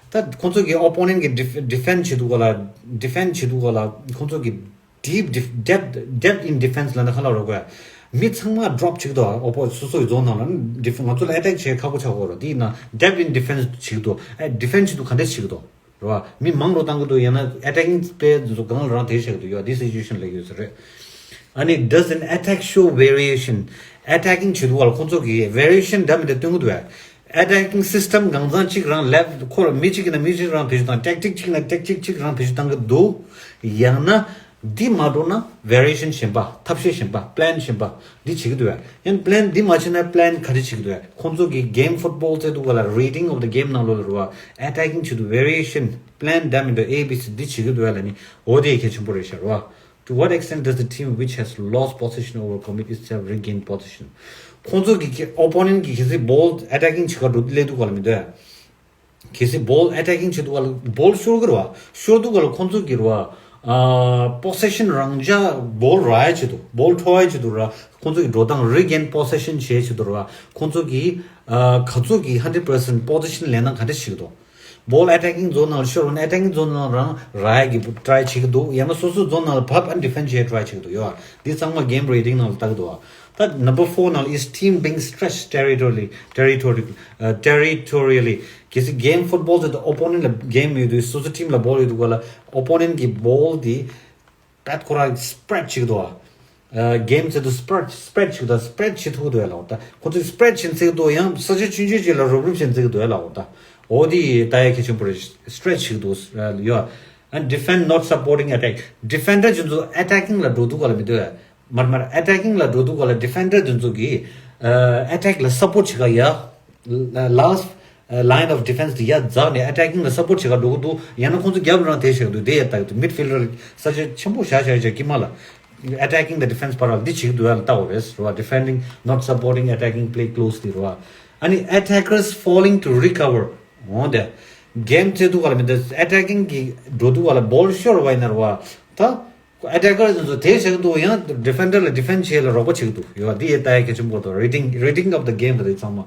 ད་ཁོང་ཚོ་གི་opponent གི་def- defend བྱེད་དུས་ག་ལ། defend བྱེད་དུས་ག་ལ་ཁོང་ཚོ་གི་deep def- depth, depth in defense ལ་ན་ག་ལ་རོགས་གོ། མི་ཚང་མ་drop བྱེད་ཀྱི་འདུག oppo སོ་སོ་ཡི་zone ནང་ལ་def- ང་ཚོ་ལ་attack བྱེད་ཁག་པོ་ཆགས་གོ་རོ། དེ་ཡིན་ན་depth in defense བྱེད་ཀྱི་འདུག་ཨེ། defend བྱེད་དུས་ག་འདྲས་བྱེད་ཀྱི་འདུག་རེད་བ། མི་མང་རུ་བཏང་གི་འདུག་ཡང་ན་attacking player འདི་ཚོ་གང་ལ་རང་དེ་བྱེད་ཀྱི་འདུག་ཡོད་འདི་situation ལ་ཡོད་ས་རེད། ཨ་ནི་does an attack show variation? attacking བྱེད་དུས་ག་ལ་ཁོང་ཚོ་གི་variation འདྲ་མི་འདྲ་སྟོན་གི་འདུག་ཨ། attacking system གང་ཚང་གཅིག་རང་level ཁོ་ར་མི་གཅིག་ཡིན་ན་མི་གཅིག་རང་བེད་སྤྱོད་དང་tactic གཅིག་ཡིན་ན་tactic གཅིག་རང་བེད་སྤྱོད་བཏང་གི་འདུག་ཡང་ན། འདི་མ་འགྲོ་ན་variation གཞན་པ། ཐབས་ཤེས་གཞན་པ། plan གཞན་པ། འདི་བྱེད་ཀྱི་འདུག་ཡ། ཡང་plan འདི་མ་བྱས་ན་plan ག་རེ་བྱེད་ཀྱི་འདུག་ཡ། ཁོང་ཚོ་གི་game football རྩེ་དུས་ག་ལ་reading of the game ནང་ལོགས་ལ་རེད་བ། attacking བྱེད་དུས་variation plan འདྲ་མི་འདྲ་A B C འདི་བྱེད་ཀྱི་འདུག་ཡ་ལ་ནི་འོ་དེ་གལ་ཆེན་པོ་རེད་ཤག་རེད་བ། To what extent does the team which has lost possession overcommit itself regain possession? ཁོང་ཚོ་གི་opponent གི་གལ་སྲིད་ball attacking བྱེད་ག་འགྲོ་དུས་སླེབས་དུས་ག་ལ་མི་འདུག་ཡ། གལ་སྲིད་ball attacking བྱེད་དུས་ག་ལ་ball ཤོར་གི་རེད་བ། ཤོར་དུས་ག་ལ་ཁོང་ཚོ་གི་རེད་བ། ཨ། possession རང་འཇགས ball རག་ཡ་ཆེད་དུ་ball འཕྲོག་ཡ་ཆེད་དུ་རེད་བ། ཁོང་ཚོ་གི་འགྲོ་སྟངས་regain possession བྱེད་ཆེད་དུ་རེད་བ། ཁོང་ཚོ་གི་ཨ། ག་ཚོད་ཀྱི་hundred percent position ལེན་སྟངས་ག་འདྲ་ཞིག་འདུག ball attacking zone ནང་ལ་ཤོར་བ་ན་attacking zone ནང་རང་རག་ཡ་གི་try བྱེད་ཀྱི་འདུག་ཡང་ན་སོ་སོ་zone ནང་ལ་བབས་ཨ་defend བྱེད་try བྱེད་ཀྱི་འདུག་ཡོད་བ། འདི་ཚང་མ་game reading ནང་ལ་ལྟ་གི་འདུག་བ། ད་number four ནང་ལ is team being stretched territorially, territorially, uh, territorially གལ་སྲིད་game football དེ་opponent ལ་game ཡོད་དུས་སོ་སོ་team ལ་ball ཡོད་དུས་ག་ལ་opponent གི་ball དེ་ད་ཁོ་རང་spread བྱེད་ཀྱི་འདུག་བ། game དེ་དུ་spread spread བྱེད་ཀྱི་འདུག spread བྱེད་ཐུབ་ཀྱི་འདུག་ཡ་ལ་འོ་ད་ཁོ་ཚོས་spread བྱེད་ཚིག་འདུག་ཡང་ས་ཆ་ཆུང་ཆུང་ཅིག་ལ་རུབ་རུབ་བྱེད་ཚིག་འདུག་ཡ་ལ་འོ་ད་འོ་དེ་ད་ཡ་གལ་ཆེན་པོ་རེད། stretch བྱེད་ཀྱི་འདུག་ཡ། And defend not supporting attack. defender ཅན་ཚོ་attacking ལ་འགྲོ་དུས་ག་ལ་མི་འདུག་ཡ། མར་མར་attacking ལ་འགྲོ་དུས་ག་ལ་defender དེ་ཚོ་གིས་ཨ་attack ལ་support བྱེད་ག་ཡ། last line of defense དེ་ཡ་འཛག་ནས་attacking ལ་support བྱེད་ག་འགྲོ་གི་འདུག་ཡང་ན་ཁོང་ཚོ་རྒྱབ་རང་དེད་བྱེད་གི་འདུག་དེ་ཡ་ལྟ་གི་འདུག midfielder ས་ཆ་ཆེན་པོ་བཞག་བཞག་བཞག་དཀྱིལ་མ་ལ་attacking the defense བར་ལ་འདི་བྱེད་གི་འདུག་ཡ་ལ་ལྟ་བ་རེད་རེད་བ། defending not supporting attacking play closely རེད་བ། ཨ་ནི་attackers falling to recover འོང་དེ། game རྩེ་དུས་ག་ལ་མི་འདུག attacking གི་འགྲོ་དུས་ག་ལ་ball ཤོར་བ་ཡིན་ན་རེད་བ། ད། attacker དེ་ཚོ་དེ་བྱེད་ཀྱི་འདུག་ཡང་defender ལ་defend བྱེད་ལ་རོགས་པ་བྱེད་ཀྱི་འདུག་ཡོད་འདི་ཡི་ལྟ་ཡ་གལ་ཆེན་པོ་འདུག reading reading of the game དེ་ཚང་མ།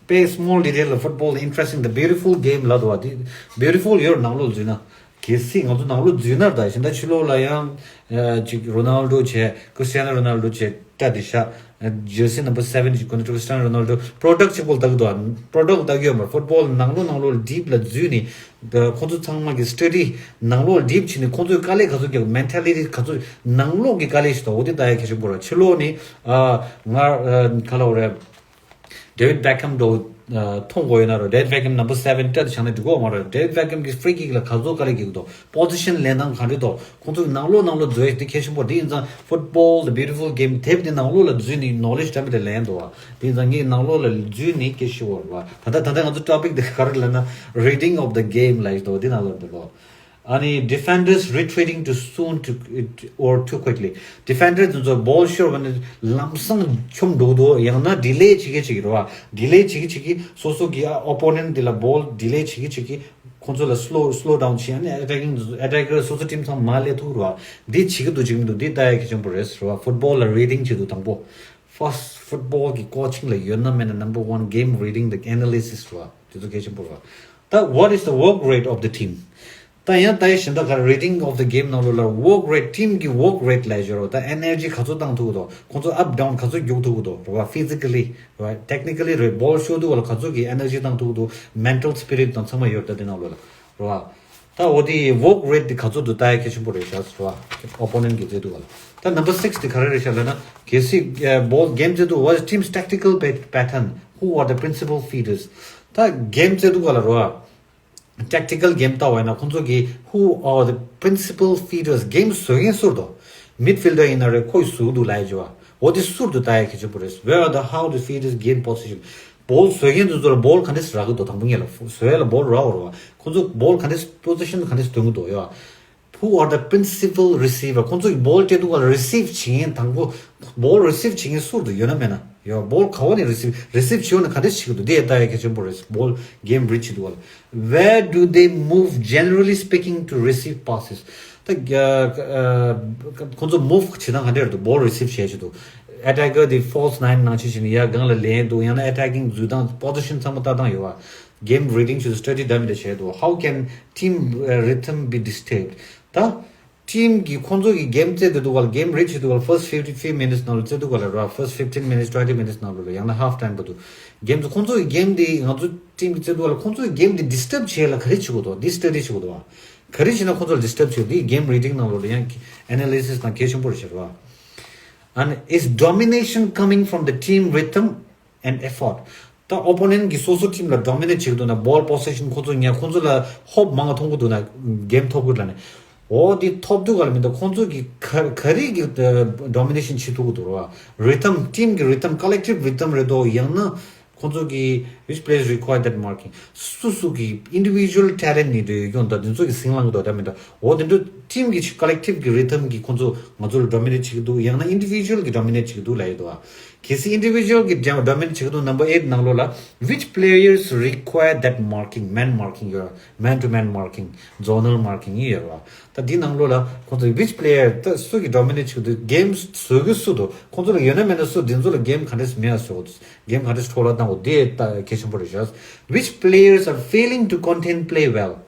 Pay small detail of football interesting the beautiful game ལ་འདུག་བ་འདི་beautiful ཡོད་ནང་ལོགས་འཛུལ་ན། གལ་སྲིད་ང་ཚོ་ནང་ལོགས་འཛུལ་ན་ད་གཞན་དག་ཕྱི་ལོགས་ལ་ཡང་ཅིག་Ronaldo བྱས་Cristiano Ronaldo བྱས་ལྟ་དེ་ཤ། Jersey number seven ཅིག་ཁོ་ན་Cristiano Ronaldo product ཅིག་པོ་ལྟ་གི་འདུག་བ། product ལྟ་གི་ཡོད་མ་football ནང་ལོགས་ནང་ལོགས་deep ལ་འཛུལ་ནས། ཁོང་ཚོ་ཚང་མ་གི་study ནང་ལོགས་deep བྱས་ནས་ཁོང་ཚོའི་དཀའ་ལས་ག་ཚོད་རྒྱག mentality ག་ཚོད་ནང་ལོགས་ཀྱི་དཀའ་ལས་ཞིག་དང་འོ་དེ་ལྟ་ཡ་གལ་ཆེན་པོ་རེད། ཕྱི་ལོགས་ནས་ང་ག་ལ་འོ་རེད། David Beckham འགྲོ་མཐོང་དགོས་ཡོད་ན་རེད། David Beckham number seven སྤྲད་དུ་བྱང་ནས་འགྲིག་གོ་མ་རེད། David Beckham གི་free kick ལ་ག་ཚོད་དཀའ་ལས་རྒྱག་གི་འདུག position ལེན་སྟངས་ག་འདྲ་འདུག་ཁོང་ཚོ་ནང་ལོགས་ནང་ལོགས་འཛུལ་ཡ་དེ་གལ་ཆེན་པོ་རེད། དེ་ཡིན་ཙང་football the beautiful game དེབ་དེ་ནང་ལོགས་ལ་འཛུལ་ནས་knowledge འདྲ་མི་འདྲ་ལེན་འདུག་བ། དེ་ཡིན་ཙང་ངས་ནང་ལོགས་ལ་འཛུལ་ནས་སྐད་ཤེས་བོར་བ། ད་ལྟ་ད་ལྟ་ང་ཚོ་topic དེ་ག་རེ་ལབ་ན་reading of the game ལབ་ཡོད་འདུག་དེ་ནང་ལོགས་འདུག་ལོ། ཨ་ནི་defenders retreating too soon to or too quickly defender དེ་ཚོ་ball ཤོར་བ་ནི་ལམ་སང་འཁྱོམ་འགྲོ་འདུག་ཡང་ན་delay བྱེད་ཀྱི་བྱེད་ཀྱི་རེད་བ། delay བྱེད་ཀྱི་བྱེད་ཀྱི་སོ་སོ་གི་opponent དེ་ལ་ball delay བྱེད་ཀྱི་བྱེད་ཀྱི་ཁོང་ཚོ་ལ་slow slow down བྱེད་ཨ་ནི་attacking attacker སོ་སོ་team ཚང་མ་ལས་ཐུག་རེད་བ། འདི་བྱེད་ཀྱི་འདུག་བྱེད་ཀྱི་མི་འདུག་འདི་ལྟ་ཡ་གལ་ཆེན་པོ་རེད་ཟེར་བ། football ལ་reading བྱེད་དུས་དང་པོ། first football གི་coaching ལ་ཡོད་ན་མེད་ན་number one game reading the analysis རེད་བ། དེ་ཚོ་གལ་ཆེན་པོ་རེད་བ། ད་what is the work rate of the team? ད་ཡང་ད་ཡི་གཞན་དག་ག་reading of the game ནང་ལོགས་ལ་work rate team གི་work rate ལ་ཞོར་ད་energy ག་ཚོད་བཏང་ཐུབ་ཀྱི་འདུག་ཁོང་ཚོ་up down ག་ཚོད་རྒྱུག་ཐུབ་ཀྱི་འདུག་རེད་བ། physically རེད་བ། technically རེད། ball ཤོར་དུས་བ་ལ་ག་ཚོད་ཀྱི་energy བཏང་ཐུབ་ཀྱི་འདུག mental spirit དང་ཚང་མ་ཡོད་ད་དེ་ནང་ལོགས་ལ་རེད་བ། ད་འོ་དེ་work rate དེ་ག་ཚོད་འདུག་ལྟ་ཡ་གལ་ཆེན་པོ་རེད་ཤག་རེད་བ། opponent གི་རྩེ་དུས་བ་ལ། ད་number six དེ་ག་རེ་རེད་ཤག་ལབ་ན་གལ་སྲིད་ball game རྩེ་དུས་what is team's tactical pa- pattern? Who are the principal feeders? ད་game རྩེ་དུས་བ་ལ་རེད་བ། tactical game ལྟ་བ་ཡིན་ན་ཁོང་ཚོ་གི་who are the principal feeders game བཟོ་མཁན་སུ་རེད་དོ། midfielder ཡིན་ན་རེད། ཁོ་ཡི་ཟུར་དུ་ལ་ཡི་བ། འོ་དེ་ཟུར་དུ་ལྟ་ཡ་གལ་ཆེན་པོ་རེད། Where are the how the feeders gain position? བོལ་བཟོ་མཁན་དེ་ཚོ་ལ་བོལ་ག་འདྲས་རག་གི་འདུག་དང་པོ་ཉིད་ལ་བཟོ་ཡ་ལ་བོལ་རག་དགོས་རེད་བ། ཁོང་ཚོ་བོལ་ག་འདྲས་པོ་ཛི་ཤན་ག་འདྲས་སྟོན་གི་འདུག་ཡ། Who are the principal receiver? ཁོང་ཚོ་གི་བོལ་སྤྲད་དུས་སྒང་ལ་རི་སིབ་བྱེད་མཁན་དང་པོ། བོལ་རི་སིབ་བྱེད་མཁན་སུ་རེད་འདུག་ཡོད་ན་མེད་ན། ཡོད། བོལ་ག་བ་ནས་རི་སིབ་རི་སིབ་བྱེད་ཡོང་ན་ག་འདྲས་བྱེད་ཀྱི་འདུག་དེ་ལྟ་ཡ་གལ་ཆེན་པོ་རེད། བོལ་གེམ་རིཌ་བྱེད་དུས་སྒང་ལ། Where do they move, generally speaking, to receive passes? ད་ཁོང་ཚོ་མུབ་བྱེད་སྟངས་ག་འདྲས་རེད་འདུག་བོལ་རི་སིབ་བྱེད་ཀྱི་འདུག་ཨེ་ཊེ་ཀར་དེ་ཕོལ་སི་ནའིན་ནང་བཞིན་བྱས་ནས་ཡར་སྒང་ལ་ལེན་འདུག་ཡང་ན་ཨེ་ཊེ་ཀིང་འཛུལ་སྟངས་པོ་ཛི་ཤན་ཚང་མ་ལྟ་སྟངས་ཡོད་བ། གེམ་རི་ཌིང་བྱེད་དུས་སི་ཊ་ཌི་འདྲ་མི་འདྲ་བྱས་འདུག How can team, uh, rhythm be disturbed? ད་ཊིམ་གྱི་ཁོང་ཚོ་གི་གེམ་རྩེ་དེ་འདུག་ག་ལ། གེམ་རིཌ་བྱེད་དུས་སྒང་ལ་first fifty, few minutes ནང་ལ་རྩེ་དུས་སྒང་ལ་ར། first fifteen minutes, twenty minutes ནང་ལ་ཡང་ན་ཧབ་ཊའིམ་བར་དུ་གེམ་ཚོ་ཁོང་ཚོ་གི་གེམ་དེ་ང་ཚོ་ཊིམ་གྱི་རྩེ་དུས་སྒང་ལ་ཁོང་ཚོ་གི་གེམ་དེ་ཌིས་ཊརབ་བྱེད་ལ་ག་རེ་བྱེད་དགོས་འདུག་དེ་སི་ཊ་ཌི་བྱེད་དགོས་འདུག་བ། ག་རེ་བྱས་ན་ཁོང་ཚོ་ལ་ཌིས་ཊརབ་བྱེད་དེ་གེམ་རི་ཌིང་ནང་ལོགས་ལ་ཡང་ཨེ་ན་ལི་སིས་དང་གལ་ཆེན་པོ་རེད་ཤག་བ། And is domination coming from the team rhythm and effort? ད་ཨོ་པོ་ནེན་གྱིས་སོ་སོ་ཊིམ་ལ་ཌོ་མི་ནེཊ་བྱེད་ཀྱི་འདུག་ན། བོལ་པོ་ཛི་ཤན་ཁོང་ཚོ་ཉར། ཁོང་ཚོ་ལ་ཧོབ་མང་བ་མཐོང་གི་འདུག་ན་གེམ་ཐོབ་གི་ལ་ནི། འོ་དེ་ཐོབ་དུས་སྒང་ལ་མི་འདུག་ཁོང་ཚོ་གི་ག་ག་རེ་གི་ཌོ་མི་ནེ་ཤན་བྱེད་ཐུབ་ཀྱི་འདུག་ར་བ། རི་ཐམ། ཊིམ་གྱི་རི་ཐམ། ཀོ་ལེག་ཊིབ་རི་ཐམ་རེད་དོ། ཡང་ན་ཁོང་ཚོ་གི་which players require that marking? སུ་སུ་གི་ཨིན་ཌི་བི་ཇུ་ཨལ་ཊེ་ལེན་ཊི་ནི་འདྲ་ཡོད་ཀྱང་ད་དེ་ཚོ་གི་སིང་ལངས་ཀྱི་འདུག་ད་མི་འདུག་འོ་དེ་འདྲ་ཊིམ་གྱི་ཀོ་ལེག་ཊིབ་གི་རི་ཐམ་གྱིས་ཁོང་ཚོ་ང་ཚོ་ལ་ཌོ་མི་ནེཊ་བྱེད་ཀྱི་འདུག་ཡང་ན་ཨིན་ཌི་བི་ཇུ་ཨལ་གྱིས་ཌོ་མི་ནེཊ་བྱེད་ཀྱི་འདུག་ལབ་ཡོད་དོ། གལ་སྲིད་ཨིན་ཌི་བི་ཇུ་ཨལ་གྱིས་ཌོ་མི་ནེཊ་བྱེད་ཀྱི་འདུག་ནམ་བར་ཨེཊ་ནང་ལོགས་ལ། Which players require that marking? Man marking ཡོད། Man to man marking, zonal marking ཡོད་ར། ད་འདི་ནང་ལོགས་ལ་ཁོང་ཚོ་which player ད་སུ་གིས་ཌོ་མི་ནེཊ་བྱེད་ཀྱི་འདུག་གེམ་བཟོ་གི་སུ་འདུག་ཁོང་ཚོ་ལ་ཡོད་ན་མེད་ན་སུ། དེ་ཚོ་ལ་གེམ་ག་འདྲས་མེད་ན་བཟོ་དགོས། གེམ་ག་འདྲས་འཕྲོ་བརླག་བཏང་དགོས། དེ་ད་གལ་ཆེན་པོ་རེད་ཤག Which players are failing to contain play well?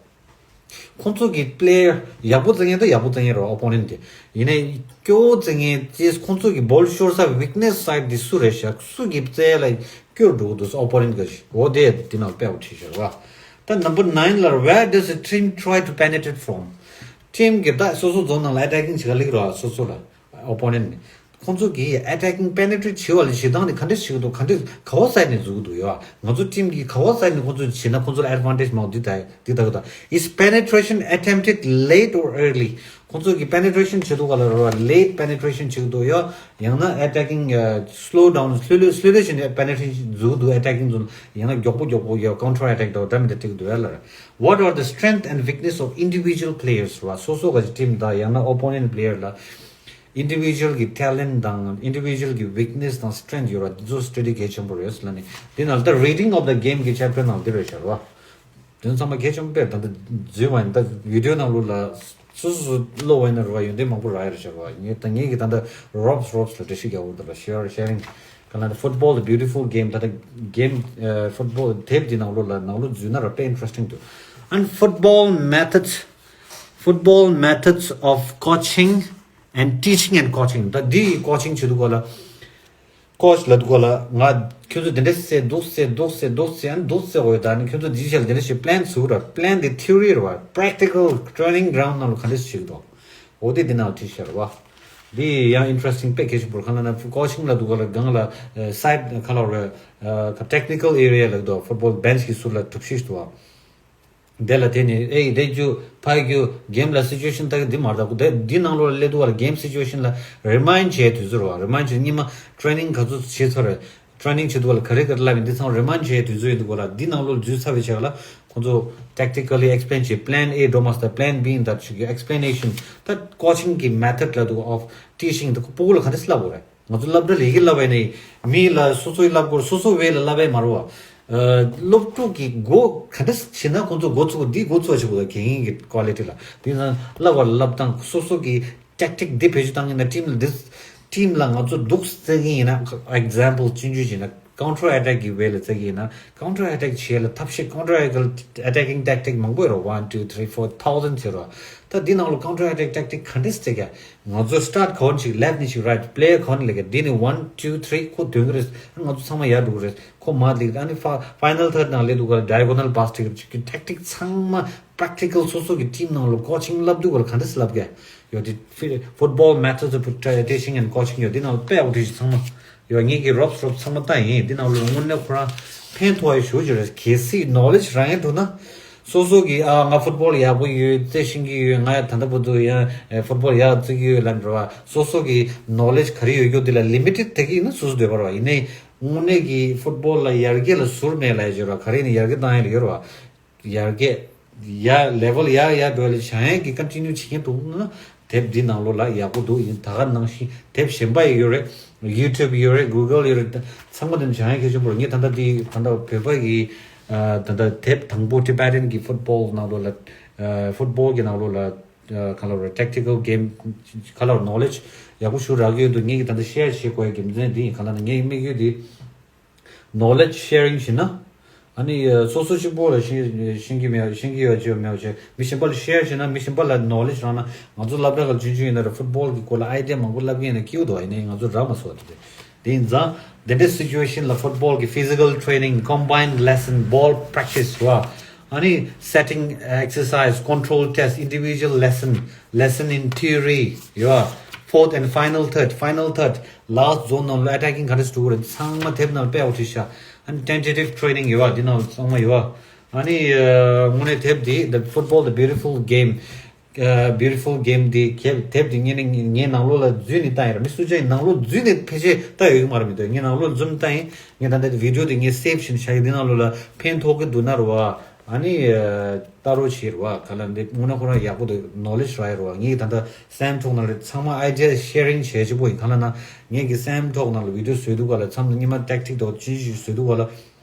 ཁོང་ཚོ་གི་པི་ལེ་ཡར་ཡག་པོ་རྩེ་མཁན་ད་ཡག་པོ་རྩེ་མཁན་རེད། ཨོ་པོ་ནེན་ཊི་དེ། ཡིན་ནའི་སྐྱོ་བོ་རྩེ་མཁན་དེ་ཁོང་ཚོ་གི་བོལ་ཤོར་ས་ཝིག་ནེ་སི་སའིཌ་དེ་སུ་རེད་ཤག་སུ་གི་རྩེ་ལ་སྐྱོར་འགྲོ་གི་འདུག་ཨོ་པོ་ནེན་ཊི་གི་འོ་དེ་དེ་ནང་དཔེ་ཡག་པོ་བྲིས་ཤག་ར། ད་ནམ་བར་ནའིན་ལ། Where does a team try to penetrate from? ཊིམ་གི་ད་སོ་སོ་ཛོན་ནང་ལ་ཨེ་ཊེ་ཀིང་བྱེད་ག་སླེབས་ར། སོ་སོ་ལ་ཨོ་པོ་ནེན་ཊི་ནི། ཁོང་ཚོ་གིས་ཨེ་ཊེ་ཀིང་པེ་ནེ་ཊི་རེཊ་བྱེད་པ་ལ་བྱེད་སྟངས་དེ་ག་འདྲས་བྱེད་ཀྱི་འདུག་ག་འདྲས་ག་བ་སའིཌ་ནས་འཛུལ་གྱི་འདུག་ཡ། ང་ཚོ་ཊིམ་གིས་ག་བ་སའིཌ་ནས་ཁོང་ཚོ་བྱེད་ན་ཁོང་ཚོ་ལ་ཨེཌ་ཝན་ཊེཇ་མང་པོ་འདི་ད་འདི་ད་གི་ད། Is penetration attempted late or early? ཁོང་ཚོ་གིས་པེ་ནེ་ཊི་རེ་ཤན་བྱེད་དུས་སྒང་ལ་ར་བ་ལེ་ཊི་པེ་ནེ་ཊི་རེ་ཤན་བྱེད་ཀྱི་འདུག་ཡ། ཡང་ན་ཨེ་ཊེ་ཀིང་སི་ལོ་ཌའུན། ལྷོད་ལྷོད་ལྷོད་ལྷོད་བྱས་ནས་པེ་ནེ་ཊི་རེ་ཤན་འཛུལ་གྱི་འདུག་ཨེ་ཊེ་ཀིང་ཛོན། ཡང་ན་མགྱོགས་པོ་མགྱོགས་པོ་ཡ་ཀའུན་ཊར་ཨེ་ཊེག་དང་འདྲ་མི་འདྲ་སྤྲད་ཀྱི་འདུག་ཡ་ལ། What are the strength and weakness of individual players? ར་བ། སོ་སོ་ག་ཊིམ་དང་ཡང་ན་ཨོ་པོ་ནེན་ཊི་པི་ལེ་ཡར་ལ། Individual གི་ཊེ་ལེན་ཊི་དང་ཨིན་ཌི་བི་ཇུ་ཨལ་གི་ཝིག་ནེ་སི་དང་སི་ཊེང་ཐི་ཡོད་ར། འདི་ཚོ་སི་ཊ་ཌི་གལ་ཆེན་པོ་རེད་ལབ་ནས། འདི་ནང་ད་རི་ཌིང་ཨོཕ་ཛ་གེམ་གི་ཅེབ་ཊར་ནང་འདི་རེད་ཤག་ར་བ། དེ་ཚང་མ་གལ་ཆེན་པོ་དཔེ་ད་ལྟ་འཛུལ་བ་ཡིན། ད་བི་ཌི་ཡོ་ནང་ལོགས་ལ་སོ་སོ་ཀློག་པ་ཡིན་ན་ར་བ་ཡོན་ཏན་མང་པོ་རག་ཡོད་རེད་ཤག་ར་བ། ངས་ད་ངས་གི་ད་ལྟ་རོབ་སི་རོབ་སི་ལ་འགྲེལ་བཤད་རྒྱག་འོ་ད་ལ་ཤེར་ཤེ་རིང་ག་ལ་ད། Football the beautiful game. ད་ལྟ་གེམ་ཨ་ཕུཊ་བོལ་དེབ་འདི་ནང་ལོགས་ལ་ནང་ལོགས་འཛུལ་ན་ར་དཔེ་ཨིན་ཊི་རེ་སི་ཊིང་འདུག And football methods, football methods of coaching and teaching and coaching. ད་འདི་ཀོ་ཆིང་བྱེད་དུས་སྒང་ལ། ཀོ་ཆི་ལབ་དུས་སྒང་ལ། ང་ཁྱོད་ཚོ་འདི་འདྲ་བྱས་འདུག་བྱས་འདུག་བྱས་འདུག་བྱས་ཨ་ནི་འདུག་བྱས་འོ་ད་ནི་ཁྱོད་ཚོ་འདི་བྱས་ལ་འདི་འདྲ་བྱས་པི་ལེན་བཟོ་ར། པི་ལེན་དེ་ཐི་ཡོ་རི་རེད་བ། པེ་རེག་ཊི་ཀལ་ཊེ་རེ་ནིང་གི་རའུན་ཌི་ནང་ལ་ག་འདྲ་བྱེད་ཀྱི་འདུག་འོ་དེ་འདི་ནང་བྲིས་ཤག་ར་བ། འདི་ཡང་ཨིན་ཊི་རེ་སི་ཊིང་དཔེ་གལ་ཆེན་པོ་རེད། གང་ལབ་ན་ཀོ་ཆིང་ལབ་དུས་སྒང་ལ་སྒང་ལ་སའིཌ་ག་ལབ་རེད། ཊེག་ནི་ཀལ་ཨེ་རི་ཡ་ལབ་དུས་ཕུཊ་བོལ་བེན་ཆི་གི་ཟུར་ལ་གྲུ་བཞི་ཞིག་འདུག་བ། དེ་ལ་དེ་ནི་ཨེ་རེད་རྒྱུ་ཕ་རྒྱུ་གེམ་ལ་སི་ཅུ་ཨེ་ཤན་ལྟ་གི་འདི་མ་རེད། ད་དེ་འདི་ནང་ལོགས་ལ་སླེབས་དུས་སྒང་ལ་གེམ་སི་ཅུ་ཨེ་ཤན་ལ་རི་མའིན་ཌི་བྱེད་དུས་ཚོད་རེད་བ། རི་མའིན་ཌི་བྱེད། སྔོན་མ་ཊེ་རེ་ནིང་ག་ཚོད་བྱས་ཚར་རེད། ཊེ་རེ་ནིང་བྱེད་དུས་སྒང་ལ་ག་རེ་ག་རེ་ལབ་ཡིན་འདི་ཚང་མ་རི་མའིན་ཌི་བྱེད་དུས་ཚོད་ཡིན་དུས་སྒང་ལ་འདི་ནང་ལོགས་ལ་འཛུལ་ཚར་བའི་ཆ་ལ་ཁོང་ཚོ་ཊེག་ཊི་ཀལ་ལི་ཨེག་སི་པི་ལེན་བྱེད། པི་ལེན་ཨེ་འགྲོ་མ་སོང་ད་པི་ལེན་བི་ཡིན་ད་ཆུ་གི་ཨེག་སི་པི་ལེ་ནེ་ཤན། ད་ཀོ་ཆིང་གི་མེ་ཐོཌ་ལབ་དུས་ཨོཕ་ཊི་ཆིང་ད་ཕྲུ་གུ་ལ་ག་འདྲས་ལབ་དགོས་རེད། ང་ཚོ་སློབ་གྲྭ་ལ་ཡི་གེ་བསླབ་པ་ཡིན་ན་མི་ལ་སོ་སོའི་བསླབ་དགོས། སོ་སོ་བས་ལ་བསླབ་པས་མ་རེད་བ། ཨ། སློབ་ཕྲུག་གི་འགོ་ག་འདྲ་བྱས་ན་ཁོང་ཚོ་འགོ་ཚུགས། འདི་འགོ་ཚུགས་བྱེད་དགོས། དགེ་རྒན་གྱི་ཀོ་ལི་ཊི་ལ་དེ་ཡིན་ན་བསླབ་པ་ལ་བསླབ་སྟངས། སོ་སོ་གི་ཊེག་ཊིག་འདི་བེད་སྤྱོད་བཏང་ཡིན་ན་ཊིམ་ལ་འདི་ཊིམ་ལ་ང་ཚོ་སྡུག་རྩེ་གི་ཡིན་ན། ཨེག་ཛམ་པལ་སྤྱོད་འཇུག་བྱས་ན་ཀའུན་ཊར་ཨེ་ཊེག་གི་ཝེ་ལ་རྩེ་གི་ཡིན་ན་ཀའུན་ཊར་ཨེ་ཊེག་བྱེད་ལ་ཐབས་ཤེས། ཀའུན་ཊར་ཨེ་ཊེག་ཨེ་ཊེ་ཀིང་ཊེག་ཊིག་མང་པོ་ཡོད་རེད། ཝན་ཊུ་ཐི་རི་ཕོར་ཐའུ་ཟེན་ཟེར་རོ། ད་འདི་ནང་ལོགས་ཀའུན་ཊར་ཨེ་ཊེག་ཊེག་ཊིག་ག་འདྲས་རྩེ་གི། ང་ཚོ་སི་ཊར་ཊི་ག་བ་ནས་ཅིག་ལེཕ་ཊི་ནས་ཅིག་རའིཊ། པི་ལེ་ཡར་ག་བ་ནས་ལབ་ཀྱི། འདི་ནས་ཝན་ཊུ་ཐི་རི་ཁོ་འདོན་གྱི་རེད། ང་ཚོ་ཚང་མ་ཡར་འགྲོ་གི་རེད། ཁོ་མར་སླེབས་ཀྱི་རེད། ཨ་ནི་ཕ་ཕའི་ནལ་ཐར་ཌི་ནང་སླེབས་དུས་སྒང་ལ་ཌའི་གོ་ནལ་པཱ་སི་སྤྲད་ཀྱི་རེད། ཅིག་གི་ཊེག་ཊིག་ཚང་མ་པེ་རེག་ཊི་ཀལ་སོ་སོ་གི་ཊིམ་ནང་ལོགས་ཀོ་ཆིང་བསླབ་དུས་སྒང་ལ་ག་འདྲས་བསླབ་ཀྱི་ཡོད། དེ་ཕི་ཕུཊ་བོལ་མེ་ཐོཌ་ཨོཕ་ཊི་ཆིང་ཨེན་ཌི་ཀོ་ཆིང་ཡོད། འདི་ནང་ལ་དཔེ་ཡག་པོ་བྲིས་ཤག་ཚང་མ། ཡོད། ངེད་ཀྱིས་རོབ་རོབ་ཚང་མ་བལྟས་ཡིན། འདི་ནང་ལོགས་དངོས་གནས་ཁོ་རང་ཕན་ཐོགས་ཡ་ཞེ་པོ་ཅིག་རེད། གལ་སྲིད་ནོ་ལེཇ་རང་ཡང་འདུག་ན། སོ་སོ་གིས་ཨ་ང་ཕུཊ་བོལ་ཡག་པོ་ཡོད། རྩེ་ཤེས་ཀྱི་ཡོད། ང་ཡང་ད་ལྟ་བར་དུ་ཡང་ཕུཊ་བོལ་ཡག་རྩེ་གི་ཡོད་ལབ་འགྲོ་བ། སོ་སོ་གི་ནོ་ལེཇ་ག་རེ་ཡོད་རྒྱུ་འདི་ལ་ལི་མི་ཊེཌ་དེ་གི་ཡིན་ན་སོ་སོ་འདོད་པ་རེད་བ། ཡིན་ནའི་ དངོས་གནས་ཀྱི་ཕུཊ་བོལ་ལ་ཡར་རྒྱས་ལ་ཟུར་མེད་ལབ་ཡ་ཅིག་ཡོད་ར། ག་རེ་ནས་ཡར་རྒྱས་བཏང་ཡ་ལ་ཡོད་ར་བ། ཡར་རྒྱས། ཡ་ལེ་ཝལ་ཡར་ཡར་འགྲོ་ཡ་ལ་བྱ་ཡན་གྱི་ཀོན་ཊི་ནིའུ་བྱེད་མཁན་འདུག་ན། དེབ་འདི་ནང་ལོགས་ལ་ཡག་པོ་འདུག་ཡིན་ད་ག་ནང་བཞིན་དེབ་གཞན་པ་ཡི་ཡོད་རེད། ཡུ་ཊུབ་ཡོད་རེད། གུ་གལ་ཡོད་རེད། ཚང་མ་དེ་ནས་བྱ་ཡན་གལ་ཆེན་པོ་རེད། ངས་ད་ལྟ་འདི་ད་ལྟ་བོད་པ་གི་ད་ལྟ་དེབ་དང་པོ་ཊི་བེ་ཊན་གྱི་ཕུཊ་བོལ་ནང་ལོགས་ལ་ཕུཊ་བོལ་གྱི་ནང་ལོགས་ལ། ག་ལ་རེད། ཊེག་ཊི་ཀལ་གེམ། ག་ལ་རེད། ནོ་ལེཇ་ཡག་པོ་ཞིག་རག་གི་ཡོད་འདུག་ངས་ཀྱི་ད་ལྟ་ཤེར་བྱེད་དགོས་ཡ་རྒྱུ་མཚན་འདི་ཡིན། གང་ལྟར་ན་ངའི་དམིགས་ཡུལ་འདི་ནོ་ལེཇ་ཤེ་རིང་བྱེད་ན། ཨ་ནི་སོ་སོ་གཅིག་པོ་ལ་ཤེས་ཤེས་ཀྱི་མེད། ཤེས་ཀྱི་ཡོད་ཅེས་མེད་ཅེས། མི་གཞན་པ་ལ་ཤེར་བྱེད་ན་མི་གཞན་པ་ལ་ནོ་ལེཇ་རག་ན། ང་ཚོ་སློབ་གྲྭ་ཁག་ཆུང་ཆུང་ཡིན་ན་ར་ཕུཊ་བོལ་གྱི་སྐོར་ལ་ཨའི་ཌི་ཡ་མང་པོ་བསླབ་ཀྱི་ཡིན་ན་སྐྱིད་པོ་འདུག་ཡིན་ནའི་ང་ཚོ་རག་མ་སོང་བ་དེ། དེ་ཡིན་ཙང་དེ་འདྲའི་སི་ཅུ་ཨེ་ཤན་ལ་ཕུཊ་བོལ་གྱི་ཕི་ཛི་ཀལ་ཊེ་རེ་ནིང་ཀམ་བྷའིན་ཌི་ལེ་སན་བོལ་པེ་རེག་ཊི་སི་ར། ཨ་ནི་སེ་ཊིང་ཨེག་སར་སའི་ཛི། ཀོན་ཊོལ་ཊེ་སི་ཊི། ཨིན་ཌི་བི་ཇུ་ཨལ་ལེ་སན། ལེ་སན་ཨིན་ཐི་ཡོ་རི། ཡོད་པ། ཕོརཐ་ཨེན་ཌི་ཕའི་ནལ་ཐར་ཌི། ཕའི་ནལ་ཐར་ཌི། ལཱ་སི་ཊི་ཛོན་ནང་ལ་ཨེ་ཊེག་གིང་ག་འདྲ་ཞིག་འགྲོ་གི་རེད། ཚང་མ་དེབ་ནང་ལ་དཔེ་ཡག་པོ་བྲིས་ཤག་ཨ་ནི་ཊེན་ཊེ་ཊིབ་ཊེ་རེ་ནིང་ཡོད་པ། འདི་ནང་ལ་ཚང་མ་ཡོད་པ། ཨ་ནི་དངོས་གནས་དེབ་འདི་The Football, The Beautiful Game། Beautiful Game འདི་དེབ་དེབ་འདི་ངས་ནི་ངའི་ནང་ལོགས་ལ་འཛུལ་ནས་བལྟས་ཡིན་ར། མི་སུ་གཅིག་ནང་ལོགས་འཛུལ་ནས་ཕལ་ཆེར་བལྟས་ཡོད་ཀྱི་མ་རེད། མི་འདུག་ངས་ནང་ལོགས་འཛུལ་ནས་བལྟས་ཡིན། ངས་ད་ལྟ་བི་ཌི་ཡོ་འདི་ངས་སེབ་བྱས་ནས་བཞག་ཡིན། འདི་ནང་ལོགས་ལ་ཕན་ཐོགས་ཀྱི་འདུག་ན་ར་བ། ཨ་ནི་ལྟ་རོགས་བྱེད་ར་བ། ག་ལ་འདི་དངོས་གནས་ཁོ་རང་ཡག་པོ་འདུག་ནོ་ལེཇ་རག་ཡ་ར་བ། ངས་ད་ལྟ་སེམ་ཐོག་ནང་ལ་ཚང་མ་ཨའི་ཌི་ཡ་ཤེ་རིང་བྱེད་ཅིག་པོ་ཡིན། གང་ལ་ན་ངས་ཀྱི་སེམ་ཐོག་ནང་ལ་བི་ཌི་ཡོ་བཟོས་དུས་ག་ལ་མཚམས་མཚམས་སྔོན་མ་ཊེག་ཊིག་དང་ཅི་ཞིག་བཟོས་དུས་ག་ལ།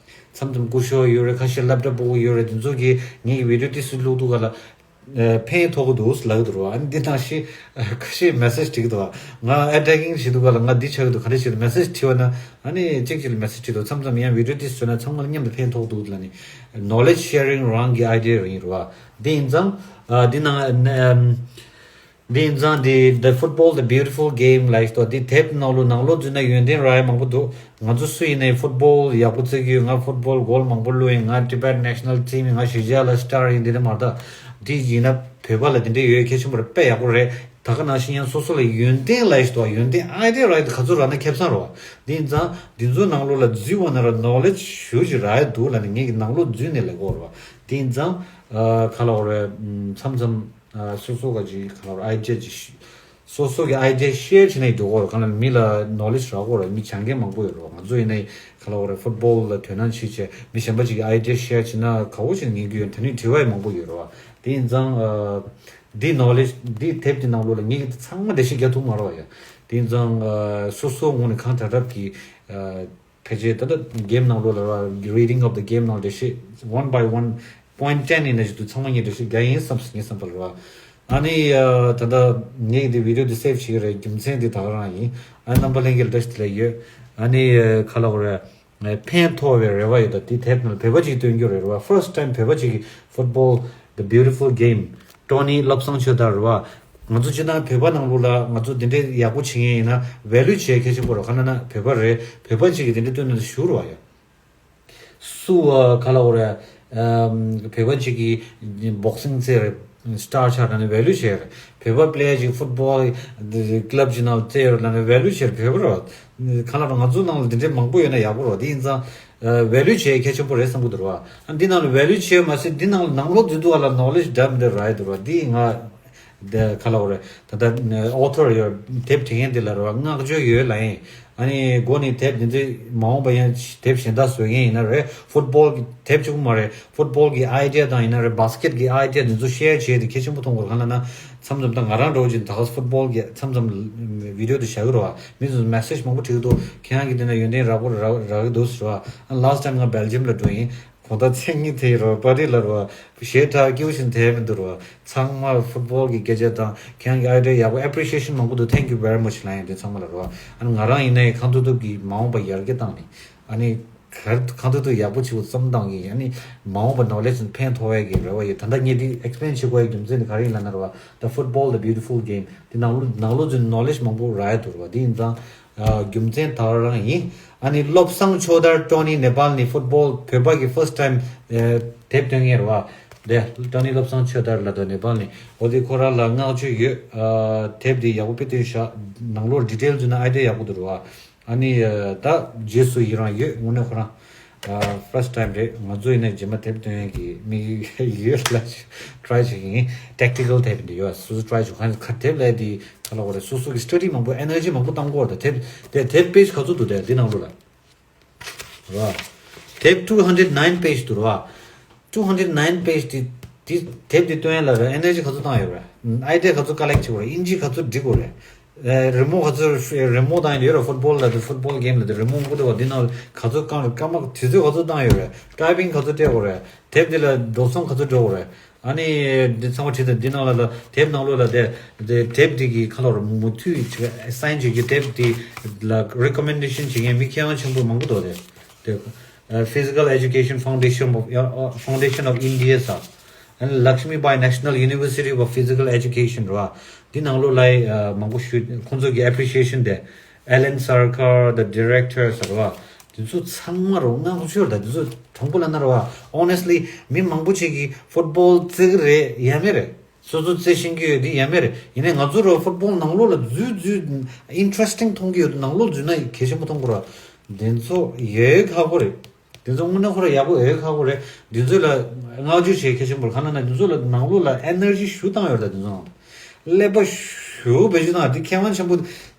མཚམས་མཚམས་སྐུ་ཞབས་ཡོད་རེད། ཁ་ཤས་སློབ་གྲྭ་སྤུ་གུ་ཡོད་རེད། དེ་ཚོ་གིས་ངས་ཀྱི་བི་ཌི་ཡོ་ཏོག་ཙམ་བླུགས་དུས་ག་ལ། ཕན་ཐོགས་ཀྱི་འདུག་ལབ་ཀྱི་འདུག་ར་བ། ཨ་ནི་འདི་ནང་བཞིན་ཁ་ཤས་མེ་སེཇ་བྲིས་ཀྱི་འདུག་བ། ང་ཨེ་ཊེག་གིང་བྱེད་དུས་ག་ལ་ང་འདི་ཆགས་ཀྱི་འདུག་ག་རེ་བྱེད་དུས་མེ་སེཇ་བྲིས་པ་ན། ཨ་ནི་གཅིག་གཅིག་ལ་མེ་སེཇ་བྲིས་འདུག་མཚམས་མཚམས་ཡང་བི་ཌི་ཡོ་ཏོག་ཙམ་བཟོས་ན་ཚང་མ་ལ་མཉམ་དུ་ཕན་ཐོགས་འདུག་ལབ་ནས། ནོ་ལེཇ་ཤེ་རིང་རང་གི་ཨའི་ཌི་ཡ་རང་ཡིན་ར་བ། འདི་ཡིན་ཙང་། ཨ། འདི་ནང་། ཨམ། འདི་ཡིན་ཙང་འདི་The Football, The Beautiful Game ལབ་ཀྱི་འདུག་འདི་དེབ་ནང་ལོགས་ནང་ལོགས་འཛུལ་ན་ཡོན་ཏན་རག་ཡ་མང་པོ་འདུག་ང་ཚོ་སུ་ཡིན་ནའི་ཕུཊ་བོལ་ཡག་པོ་རྩེ་གི་ཡོད། ང་ཕུཊ་བོལ་གོལ་མང་པོ་བླུགས་ཡིན། ང་ཊི་བེཊ་ནེ་ཤ་ནལ་ཊིམ་ཡིན། ང་གཞིས་ཆགས་ལ་སི་ཊར་ཡིན། འདི་འདྲ་མ་རེད། ད་འདི་ཡིན་ན་བོད་པ་ལ་འདི་འདྲ་ཡོད་གལ་ཆེན་པོ་རེད། དཔེ་ཡག་པོ་རེད། ད་ག་ནང་བཞིན་ཡང་སོ་སོ་ལ་ཡོན་ཏན་ལབ་ཀྱི་འདུག་ཡོན་ཏན་ཨའི་ཌི་ཡ་རག་ཡ་དེ་ག་ཚོད་རག་ན་ཁེ་བཟང་རེད་བ། འདི་ཡིན་ཙང་འདི་ཚོ་ནང་ལོགས་ལ་འཛུལ་བ་ན་ར་ནོ་ལེཇ་ཞེ་པོ་ཅིག་རག་ཡ་འདུག་ལབ་ནས་ངེད་ཀྱི་ནང་ལོགས་འཛུལ་ནས་ལབ་ཀྱི་ཡོད་རེད་བ། འདི་ཡིན་ཙང་། ཨ། ག་ལབ་དགོས་རེད། མཚམས་མཚམས། ཨ། སོ་སོ་ག་ཅིག་ག་ལབ་དགོས་རེད། ཨའི་ཌི་ཡ་ཅིག་སོ་སོ་གི་ཨའི་ཌི་ཡ་ཤེར་བྱེད་ནས་འགྲོ་གི་ཡོད་རེད། གང་ལ་མི་ལ་ནོ་ལེཇ་རག་གི་ཡོད་རེད། མི་སྦྱང་མཁན་མང་པོ་ཡོད་རེད་བ། ང་ཚོ་ཡིན་ནའི་ག་ལབ་དགོས་རེད། ཕུཊ་བོལ་ལ་དོ་སྣང་བྱེད་བྱས་མི་གཞན་པ་ཅིག་གི་ཨའི་ཌི་ཡ་ཤེར་བྱེད་ན་དགའ་པོ་བྱས་ནས་ཉན་གྱི་ཡོད། དེ་ནས་དྲི་བ་ཡང་མང་པོ་ཡོད་རེད་བ། དེ་ཡིན་ཙང་། ཨ། འདི་ནོ་ལེཇ་འདི་དེབ་ཀྱི་ནང་ལོགས་ལ་ངེད་ཀྱིས་ཚང་མ་འགྲེལ་བཤད་རྒྱག་ཐུབ་མ་རེད་བ་ཡ། དེ་ཡིན་ཙང་། ཨ། སོ་སོའི་ངོས་ནས་གང་དྲག་དྲག་གི། ཨ། ཕལ་ཆེར་ད་ལྟ་གེམ་ནང་ལོགས་ལ་ར་reading of the game ནང་འགྲེལ་བཤད་one by one, point ten ཡིན་ན་ཞིག་ཏུ་ཚང་མ་ངས་འགྲེལ་བཤད་རྒྱག་ཡིན་བསམ་སོང་། ངའི་བསམ་པར་ར། ཨ་ནི། ཨ། ད་ལྟ་ངས་འདི་བི་ཌི་ཡོ་འདི་སེབ་བྱེད་ཀྱི་རེད། རྒྱུ་མཚན་འདི་ད་ག་རང་ཡིན། ཨ། རྣམ་པ་ལྷན་རྒྱས་ལ་བཀྲ་ཤིས་བདེ་ལེགས་ཡོད། ཨ་ནི། ཨ། ག་ལབ་དགོས་རེད། ཕན་ཐོགས་པའི་རེ་བ་ཡོད། ད་འདི་དེབ་ནང་བོད་པ་ཅིག་སྟོན་རྒྱུ་རེད་བ། First time བོད་པ་ཅིག་གིས་Football, The Beautiful Game, ཊོ་ནི་བློ་བཟང་ཆོས་དར་རེད་བ། ང་ཚོ་སྤྱིར་བཏང་བོད་པ་ནང་ལོགས་ལ་ང་ཚོ་འདི་འདྲའི་ཡག་པོ་བྱེད་མཁན་ཡིན་ན་ཝེ་ལུ་བྱེད་གལ་ཆེན་པོ་རེད། གང་ལབ་ན་བོད་པ་རེད། བོད་པ་ཅིག་གིས་འདི་འདྲ་བཏོན་ན་ཞུ་རེད་བ་ཡ། སུ། ཨ། ག་ལབ་དགོས་རེད། ཨམ། བོད་པ་ཅིག་གིས་བོག་སིང་རྩེད་རེད། སི་ཊར་ཆགས་ན་ནི་ཝེ་ལུ་བྱེད་རེད། བོད་པ་པི་ལེ་ཡར་ཅིག་ཕུཊ་བོལ་ཀི་ལབ་ཅིག་ནང་རྩེད་ཡོད་ལབ་ན་ཝེ་ལུ་བྱེད་རེད། བོད་པ་རེད་བ། གང་ལབ་ན་ང་ཚོ་ནང་ལ་འདི་འདྲའི་མང་པོ་ཡོད་ན་ཡག་པོ་རེད་བ། དེ་ཡིན་ཙང་། ཨ། ཝེ་ལུ་བྱེད་གལ་ཆེན་པོ་རེད་བསམ་གྱི་འདུག་རེད་བ། ཨ། འདི་ནང་ལ་ཝེ་ལུ་བྱེད་མ་ཟད་འདི་ནང་ལ་ནང་ལོགས་འཛུལ་དུས་ག་ལ་ནོ་ལེཇ་འདྲ་མི་འདྲ་རག་ཡ་འདུག་རེད་བ། འདི་ང་འདི་ག་ལབ་དགོས་རེད། ད་ལྟ་ཨོ་ཐར་ཡོད། དེབ་བྲིས་མཁན་དེ་ལ་རེད་བ། བསྔགས་བརྗོད་ཡོད་ལབ་ཡིན། ཨ་ནི་འགོ་ནས་དེབ་འདི་ཚོ་མ་འོངས་པ་ཡང་དེབ་གཞན་དག་བཟོ་མཁན་ཡིན་ན་རེད། ཕུཊ་བོལ་གྱི་དེབ་གཅིག་པུ་མ་རེད། ཕུཊ་བོལ་གྱི་ཨའི་ཌི་ཡ་དང་ཡིན་ན་རེད། བྷ་སི་ཀེཊ་གྱི་ཨའི་ཌི་ཡ་འདི་ཚོ་ཤེར་བྱས་ཏེ་གལ་ཆེན་པོ་མཐོང་དགོས་རེད། གང་ལབ་ན་མཚམས་མཚམས་ད་ང་རང་འདྲ་བོ་ཅིག་ད་ག་ཕུཊ་བོལ་གྱི་མཚམས་མཚམས་བི་ཌི་ཡོ་དེ་བཞག་གི་རེད་བ། མི་ཚོས་མེ་སེཇ་མང་པོ་བྲིས་འདུག་ཁྱེད་རང་གིས་འདི་ན་ཡོན་ཏན་རག་པོ་རག་རག་གི་འདུག་ཟེར་བ། ཨ། ལཱ་སི་ཊི་ཊའིམ་ང་སྦེལ་ཇི་ཡམ་ལ་འགྲོ་ཡིན། གང་ལྟར་མཚན་ཉིད་དེ་རེད་བ། པར་ཊི་ལ་རེད་བ། ཞེ་དྲག་སྐྱིད་པོ་ཞིག་དེ་མི་འདུག་རེད་བ། ཚང་མ་ཕུཊ་བོལ་གྱི་སྐད་ཆ་དང་ཁྱེད་རང་གི་ཨའི་ཌི་ཡ་ཡག་པོ། ཨེ་པི་རི་ཤི་ཡེ་ཤན་མང་པོ་འདུག Thank you very much ལབ་ཡིན། དེ་ཚང་མ་ལ་རེད་བ། ཨ་ནི་ང་རང་ཡིན་ནའི་གང་ཐུབ་ཐུབ་ཀྱིས་མ་འོངས་པ་ཡར་རྒྱས་བཏང་ནས། ཨ་ནི་ག་གང་ཐུབ་ཐུབ་ཡག་པོ་བྱེད་དགོས་བསམ་བཏང་གི་ཡིན། ཨ་ནི་མ་འོངས་པ་ནོ་ལེཇ་ཕན་ཐོགས་ཡས་ཀྱི་རེ་བ་ཡོད། ད་ལྟ་ངས་འདི་ཨེག་སི་པི་ལེན་བྱེད་དགོས་ཡའི་རྒྱུ་མཚན་དེ་ག་རེ་ཡིན་ལབ་ན་རེད་བ། The Football, The Beautiful Game འདི་ནང་ལོགས་ནང་ལོགས་ཚུད་ནོ་ལེཇ་མང་པོ་རག་ཡ་འདུག་རེད་བ། འདི་ཡིན་ཙང་། ཨ། རྒྱུ་མཚན་ད་ག་རང་ཡིན། ཨ་ནི་བློ་བཟང་ཆོས་དར་ཊོ་ནི་ནེ་པཱལ་ནས་ཕུཊ་བོལ་བོད་པ་གི་ཕར་སི་ཊི་ཊའིམ་དེབ་སྟོན་མཁན་རེད་བ། དེ་ཊོ་ནི་བློ་བཟང་ཆོས་དར་ལབ་འདུག་ནེ་པཱལ་ནས། འོ། དེ་ཁོ་རང་ལ་བསྔགས་བརྗོད་ཡོད། ཨ། དེབ་དེ་ཡག་པོ་དཔེ་སྟོན་ཤག་ནང་ལོགས་ཌི་ཊེལ་འཛུལ་ན་ཨའི་ཌི་ཡ་ཡག་པོ་འདུག་རེད་བ། ཨ་ནི། ཨ། ད་རྗེས་སུ་ཡི་རང་ཡོད། དངོས་གནས་ཁོ་རང་། ཨ། ཕར་སི་ཊི་ཊའིམ་རེད། ང་ཚོ་ཡིན་ན་རྗེས་མ་དེབ་སྟོན་ཡས་ཀྱི་དམིགས་ཡུལ་ལ་ཊི་རའི་བྱེད་ཀྱི་ཡིན། ཊེག་ཊི་ཀལ་དེབ་འདི་ཡོད། སོ་སོ་ཊི་རའི་བྱེད། གང་ཁ་དེབ་ལས་འདི་ག་ལབ་དགོས་རེད། སོ་སོ་གི་སི་ཊ་ཌི་མང་པོ། ཨེ་ནར་ཇི་མང་པོ་བཏང་དགོས་རེད། ད་དེབ་དེ་དེབ་པེཇ་ག་ཚོད་འདུག་དེ་འདི་ནང་ལོགས་ལ། ར། དེབ two hundred nine page འདུག་ར། two hundred nine page དེ་དེ་དེབ་དེ་སྟོན་ཡ་ལ་ར་ཨེ་ནར་ཇི་ག་ཚོད་བཏང་ཡོད་ར། ཨའི་ཌི་ཡ་ག་ཚོད་ཀ་ལེག་བྱེད་དགོས་ར། ཨིན་ཇི་ག་ཚོད་འབྲི་དགོས་ར། ཨེ་རི་མོ་ག་ཚོད་རི་མོ་བཏང་ཡོད་ར། ཕུཊ་བོལ་ལ་དེ་ཕུཊ་བོལ་གེམ་ལ་དེ་རི་མོ་འགོ་དེ་བ་འདི་ནང་ག་ཚོད་བཀང་ར། སྐར་མ་དུས་ཚོད་ག་ཚོད་བཏང་ཡོད་ར། ཊའི་པིང་ག་ཚོད་སྤྲད་དགོས་ར། དེབ་དེ་ལ་འགྲོ་སོང་ག་ཚོད་འགྲོ་དགོས་ར། ཨ་ནི་འདི་ཚང་མ་བྲིས་ཏེ་འདི་ནང་ལ་ལ་དེབ་ནང་ལོགས་ལ་དེ་དེ་དེབ་དེ་གི་ཁ་ལོ་ར་མུ་མཐུད་ཅིག་སའིན་བྱེད་རྒྱུ། དེབ་དེ་ལ་རི་ཀོ་མེན་ཌེ་ཤན་བྱེད་མཁན་མི་མཁས་དབང་ཆེན་པོ་མང་པོ་འདུག་དེ། དེ་Physical Education Foundation of Foundation of India ཟེར། ཨ་ནི་Lakshmi Bai National University of Physical Education ར། འདི་ནང་ལོགས་ལ་མང་པོ་ཞུ། ཁོང་ཚོ་གི་ཨེ་པི་རི་ཤི་ཨེ་ཤན་དེ། Alan Sarkar, the director ཟེར་བ། དེ་ཚོ་ཚང་མ་རོ་ང་ཚོ་ཆོར་ད་དེ་ཚོ་དྲང་པོ་ལ་ན་རོ་བ། Honestly མི་མང་པོ་ཅིག་གིས་ཕུཊ་བོལ་རྩེ་གི་རེད་ཡ་མེད་རེད། སོ་སོ་རྩེ་ཤེས་ཀྱི་ཡོད་དེ་ཡ་མེད་རེད། ཡིན་ནའི་ང་ཚོ་རོ་ཕུཊ་བོལ་ནང་ལོགས་ལ་འཛུལ་འཛུལ་ཨིན་ཊ་རེ་སི་ཊིང་མཐོང་གི་ཡོད་དེ། ནང་ལོགས་འཛུལ་ན་གལ་ཆེན་པོ་མཐོང་གི་ར། དེ་ཚོ་ཡོད་ཁག་པོ་རེད། དེ་ཚོ་དངོས་གནས་ཁོ་ར་ཡག་པོ་ཡོད་ཁག་པོ་རེད། དེ་ཚོ་ལ་བསྔགས་བརྗོད་བྱེད་གལ་ཆེན་པོ་རེད། གང་ལ་ན་དེ་ཚོ་ལ་ནང་ལོགས་ལ་ཨེ་ནར་ཇི་ཞུ་བཏང་ཡོད་རེད། ད་དེ་ཚོ་ནང་ཀླད་པ་ཞུ་བེད་སྤྱོད་བཏང་། དེ་མཁས་དབང་ཆེན་པོ་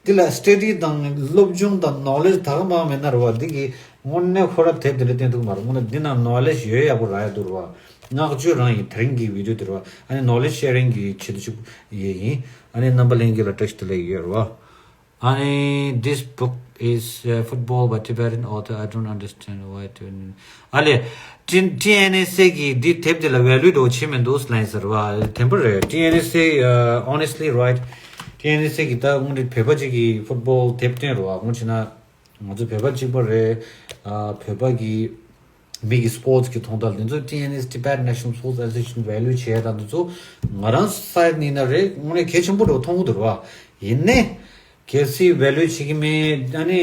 དེ་ལ་སི་ཊ་ཌི་དང་སློབ་སྦྱོང་དང་ནོ་ལེ་ཇི་ད་ག་མང་མེད་ན་རེད་བ། འདི་གི་དངོས་གནས་ཁོ་ར་དེབ་དེ་འདྲ་བསྟན་ཐུབ་མ་རེད། དངོས་གནས་འདི་ནང་ནོ་ལེ་ཇི་ཡོད་ཡག་པོ་རག་ཡ་འདུག་རེད་བ། བསྔགས་བརྗོད་རང་ཡིན། དེ་རིང་གི་བི་ཌི་ཡོ་དེ་རེད་བ། ཨ་ནི་ནོ་ལེ་ཇི་ཤེ་རིང་གི་ཆེད་དུ་ཅིག་ཡོད་ཡིན། ཨ་ནི་རྣམ་པ་ལྷན་རྒྱས་ལ་བཀྲ་ཤིས་བདེ་ལེགས་ཡོད་རེད་བ། ཨ་ནི་this book is uh, football by Tibetan author. I don't understand why to. ཨ་ལེ། ཊི་ཊི་ཨེན་ཨེས་ཨེ་གི་འདི་དེབ་དེ་ལ་ཝེ་ལུ་འདྲ་བོ་བྱེད་མི་འདུག་ལན་ཟེར་བ་དེ་འདྲ་རེད། ཊི་ཨེན་ཨེས་ཨེ་uh, honestly right. ཊི་ཨེན་ཨེས་ཨེ་གི་ད་དངོས་འདི་བོད་པ་ཅིག་གི་ཕུཊ་བོལ་དེབ་སྟོན་རེད་བ། དངོས་བྱས་ན་ང་ཚོ་བོད་པ་གཅིག་པ་རེད། ཨ་བོད་པ་གི་མི་གི་སི་པོར་ཊི་གི་མཐོང་ཐལ། དེ་ཚོ་ཊི་ཨེན་ཨེས་Tibet National Sports Association ཝེ་ལུ་བྱས་དང་དེ་ཚོ་ང་རང་སའིཌ་ནས་ན་རེད། དངོས་གནས་གལ་ཆེན་པོ་འདྲ་བོ་མཐོང་གི་འདུག་རེད་བ། ཡིན་ནའི་གལ་སྲིད་ཝེ་ལུ་བྱེད་ཀྱི་མེད། ཨ་ནི་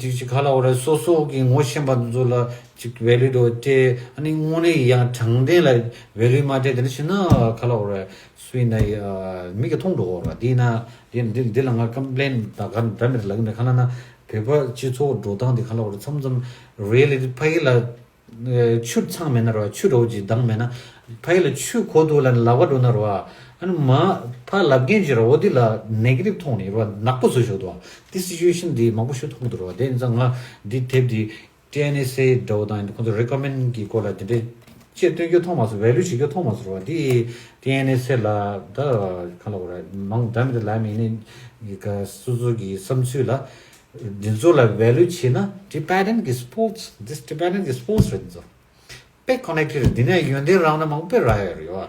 ཅིག་ཅིག་ག་ལ་འོ་རེད། སོ་སོ་གི་ངོ་ཤེས་པ་ཚོ་ལ་ཅིག་ཝེ་ལུ་འདྲ་བོ་སྤྲད། ཨ་ནི་དངོས་གནས་ཡང་དྲང་བདེན་ལ་ཝེ་ལུ་མ་སྤྲད། དེ་འདྲ་བྱས་ན་ག་ལ་འོ་རེད། སུ་ཡིན་ན་ཡང་མིག་གིས་མཐོང་འགྲོ་གི་རེད་བ། འདི་ན་འདི་འདི་འདི་ལ་ང་ཀམ་པི་ལེན་ད་ག་འདྲ་མི་ལབ་ཀྱི་མེད། ག་ལ་ན་བོད་པ་སྤྱི་ཚོགས་འགྲོ་སྟངས་འདི་ག་ལ་འོ་རེད། མཚམས་མཚམས་རི་ཡེ་ལི་ཊི་ཕ་གི་ལ་ཆུ་ཚང་མེད་ན་ར་བ། ཆུ་འདྲ་བོ་ཅིག་དྭངས་མེད་ན་ཕ་གི་ལ་ཆུ་གོ་འདུག་ལབ་ནས་ལབ་པ་འགྲོ་ན་ར་བ། ཨ་ནི་མ་ཕ་ལབ་མཁན་ཅིག་ར་བ་འདི་ལ་ནེ་གེ་ཊིབ་མཐོང་ནས་ར་བ་ནག་པོ་བཟོས་ཆོག་འདུག་བ། འདི་སི་ཅུ་ཨེ་ཤན་འདི་མང་པོ་ཞིག་མཐོང་འདུག་ར་བ། དེ་ཡིན་ཙང་ང་འདི་དེབ་འདི་ཊི་ཨེན་ཨེས་ཨེ་འདྲ་བོ་དང་ཁོང་ཚོ་རི་ཀོ་མེན་གི་སྐོར་ལ་དེ་འདྲའི་ཅེས་སྟོན་རྒྱུ་མཐོང་མ་སོང་། ཝེ་ལུ་བྱེད་རྒྱུ་མཐོང་མ་སོང་ར་བ། འདི་ཊི་ཨེན་ཨེས་ཨེ་ལ་ད་ག་ལ་འོ་ར་མང་འདྲ་མི་འདྲ་ལབ་མི་ནི་ག་སོ་སོ་གི་བསམ་ཚུལ་ལ། འདི་ཚོ་ལ་ཝེ་ལུ་བྱེད་ན་ཊི་བེ་ཊན་གི་སི་པོར་ཊི། this Tibetan གི་སི་པོར་ཊི་རེད། འདི་ཚོ་དཔེ་ཀོ་ནེག་ཊེཌ་རེད། འདི་ནས་ཡོན་ཏན་རག་ན་མང་པོ་རག་ཡོད་རེད་བ།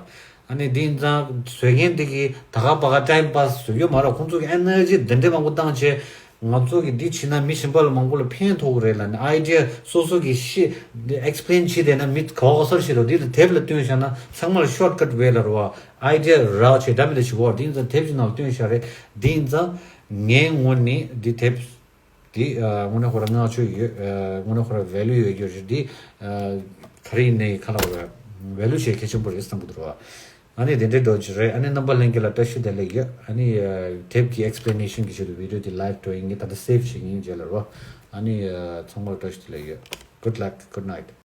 ཨ་ནི་འདི་ཡིན་ཙང་བཟོ་མཁན་འདི་གིས་ད་ག་པ་ག་ཊའིམ་པཱ་སི་བཟོ་རྒྱུ་མ་རེད། ཁོང་ཚོ་གི་ཨེ་ནར་ཇི་འདི་འདྲའི་མང་པོ་བཏང་བྱས་ང་ཚོ་གི་འདི་བྱེད་ན་མི་གཞན་པ་ལ་མང་པོ་ལ་ཕན་ཐོགས་ཀྱི་རེད་ལབ་ནས་ཨའི་ཌི་ཡ་སོ་སོ་གི་ཤེས་ཨེག་སི་པི་ལེན་བྱེད་བསྡད་ན་མི་ག་བ་ག་སར་ཤེས་རོགས། འདི་ལ་དེབ་ལ་བཏོན་བཞག་ན་ཚང་མ་ལ་ཤོར་ཊི་ཀཊ་ཝེ་ལ་རེད་བ། ཨའི་ཌི་ཡ་རག་བྱས་འདྲ་མི་འདྲ་བྱེད་དགོས། འདི་ཡིན་ཙང་དེབ་ཀྱི་ནང་ལ་བཏོན་བཞག་རེད། འདི་ཡིན་ཙང་ངའི་ངོས་ནས་འདི་དེབ་འདི་ཨ་དངོས་གནས་ཁོ་ར་བསྔགས་བརྗོད་ཡོད། ཨ་དངོས་གནས་ཁོ་ར་ཝེ་ལུ་ཡོད་རྒྱུ་རེད། འདི་ཨ་ག་རེ་ཡིན་ནའི་ག་ལ་བ་རེད། ཝེ་ལུ་བྱེད་གལ་ཆེན་པོ་རེད་བསམ་གི་འདུག་ར་བ། ཨ་ནི་དེ་འདྲའི་འགྲོ་རྒྱུ་རེད། ཨ་ནི་རྣམ་པ་ལྷན་རྒྱས་ལ་བཀྲ་ཤིས་བདེ་ལེགས་ཡོད། ཨ་ནི་ཨ་དེབ་ཀྱི་ཨེག་སི་པི་ལེ་ནེ་ཤན་གྱི་ཆེད་དུ་བི་ཌི་ཡོ་འདི་ལའིབ་འགྲོ་ཡིན། ངས་ད་ལྟ་སེབ་བྱེད་ཀྱི་ཡིན་རྗེས་ལ་ར་བ། ཨ་ནི་ཨ་ཚང་མར་བཀྲ་ཤིས་བདེ་ལེགས་ཡོད། Good luck, good night.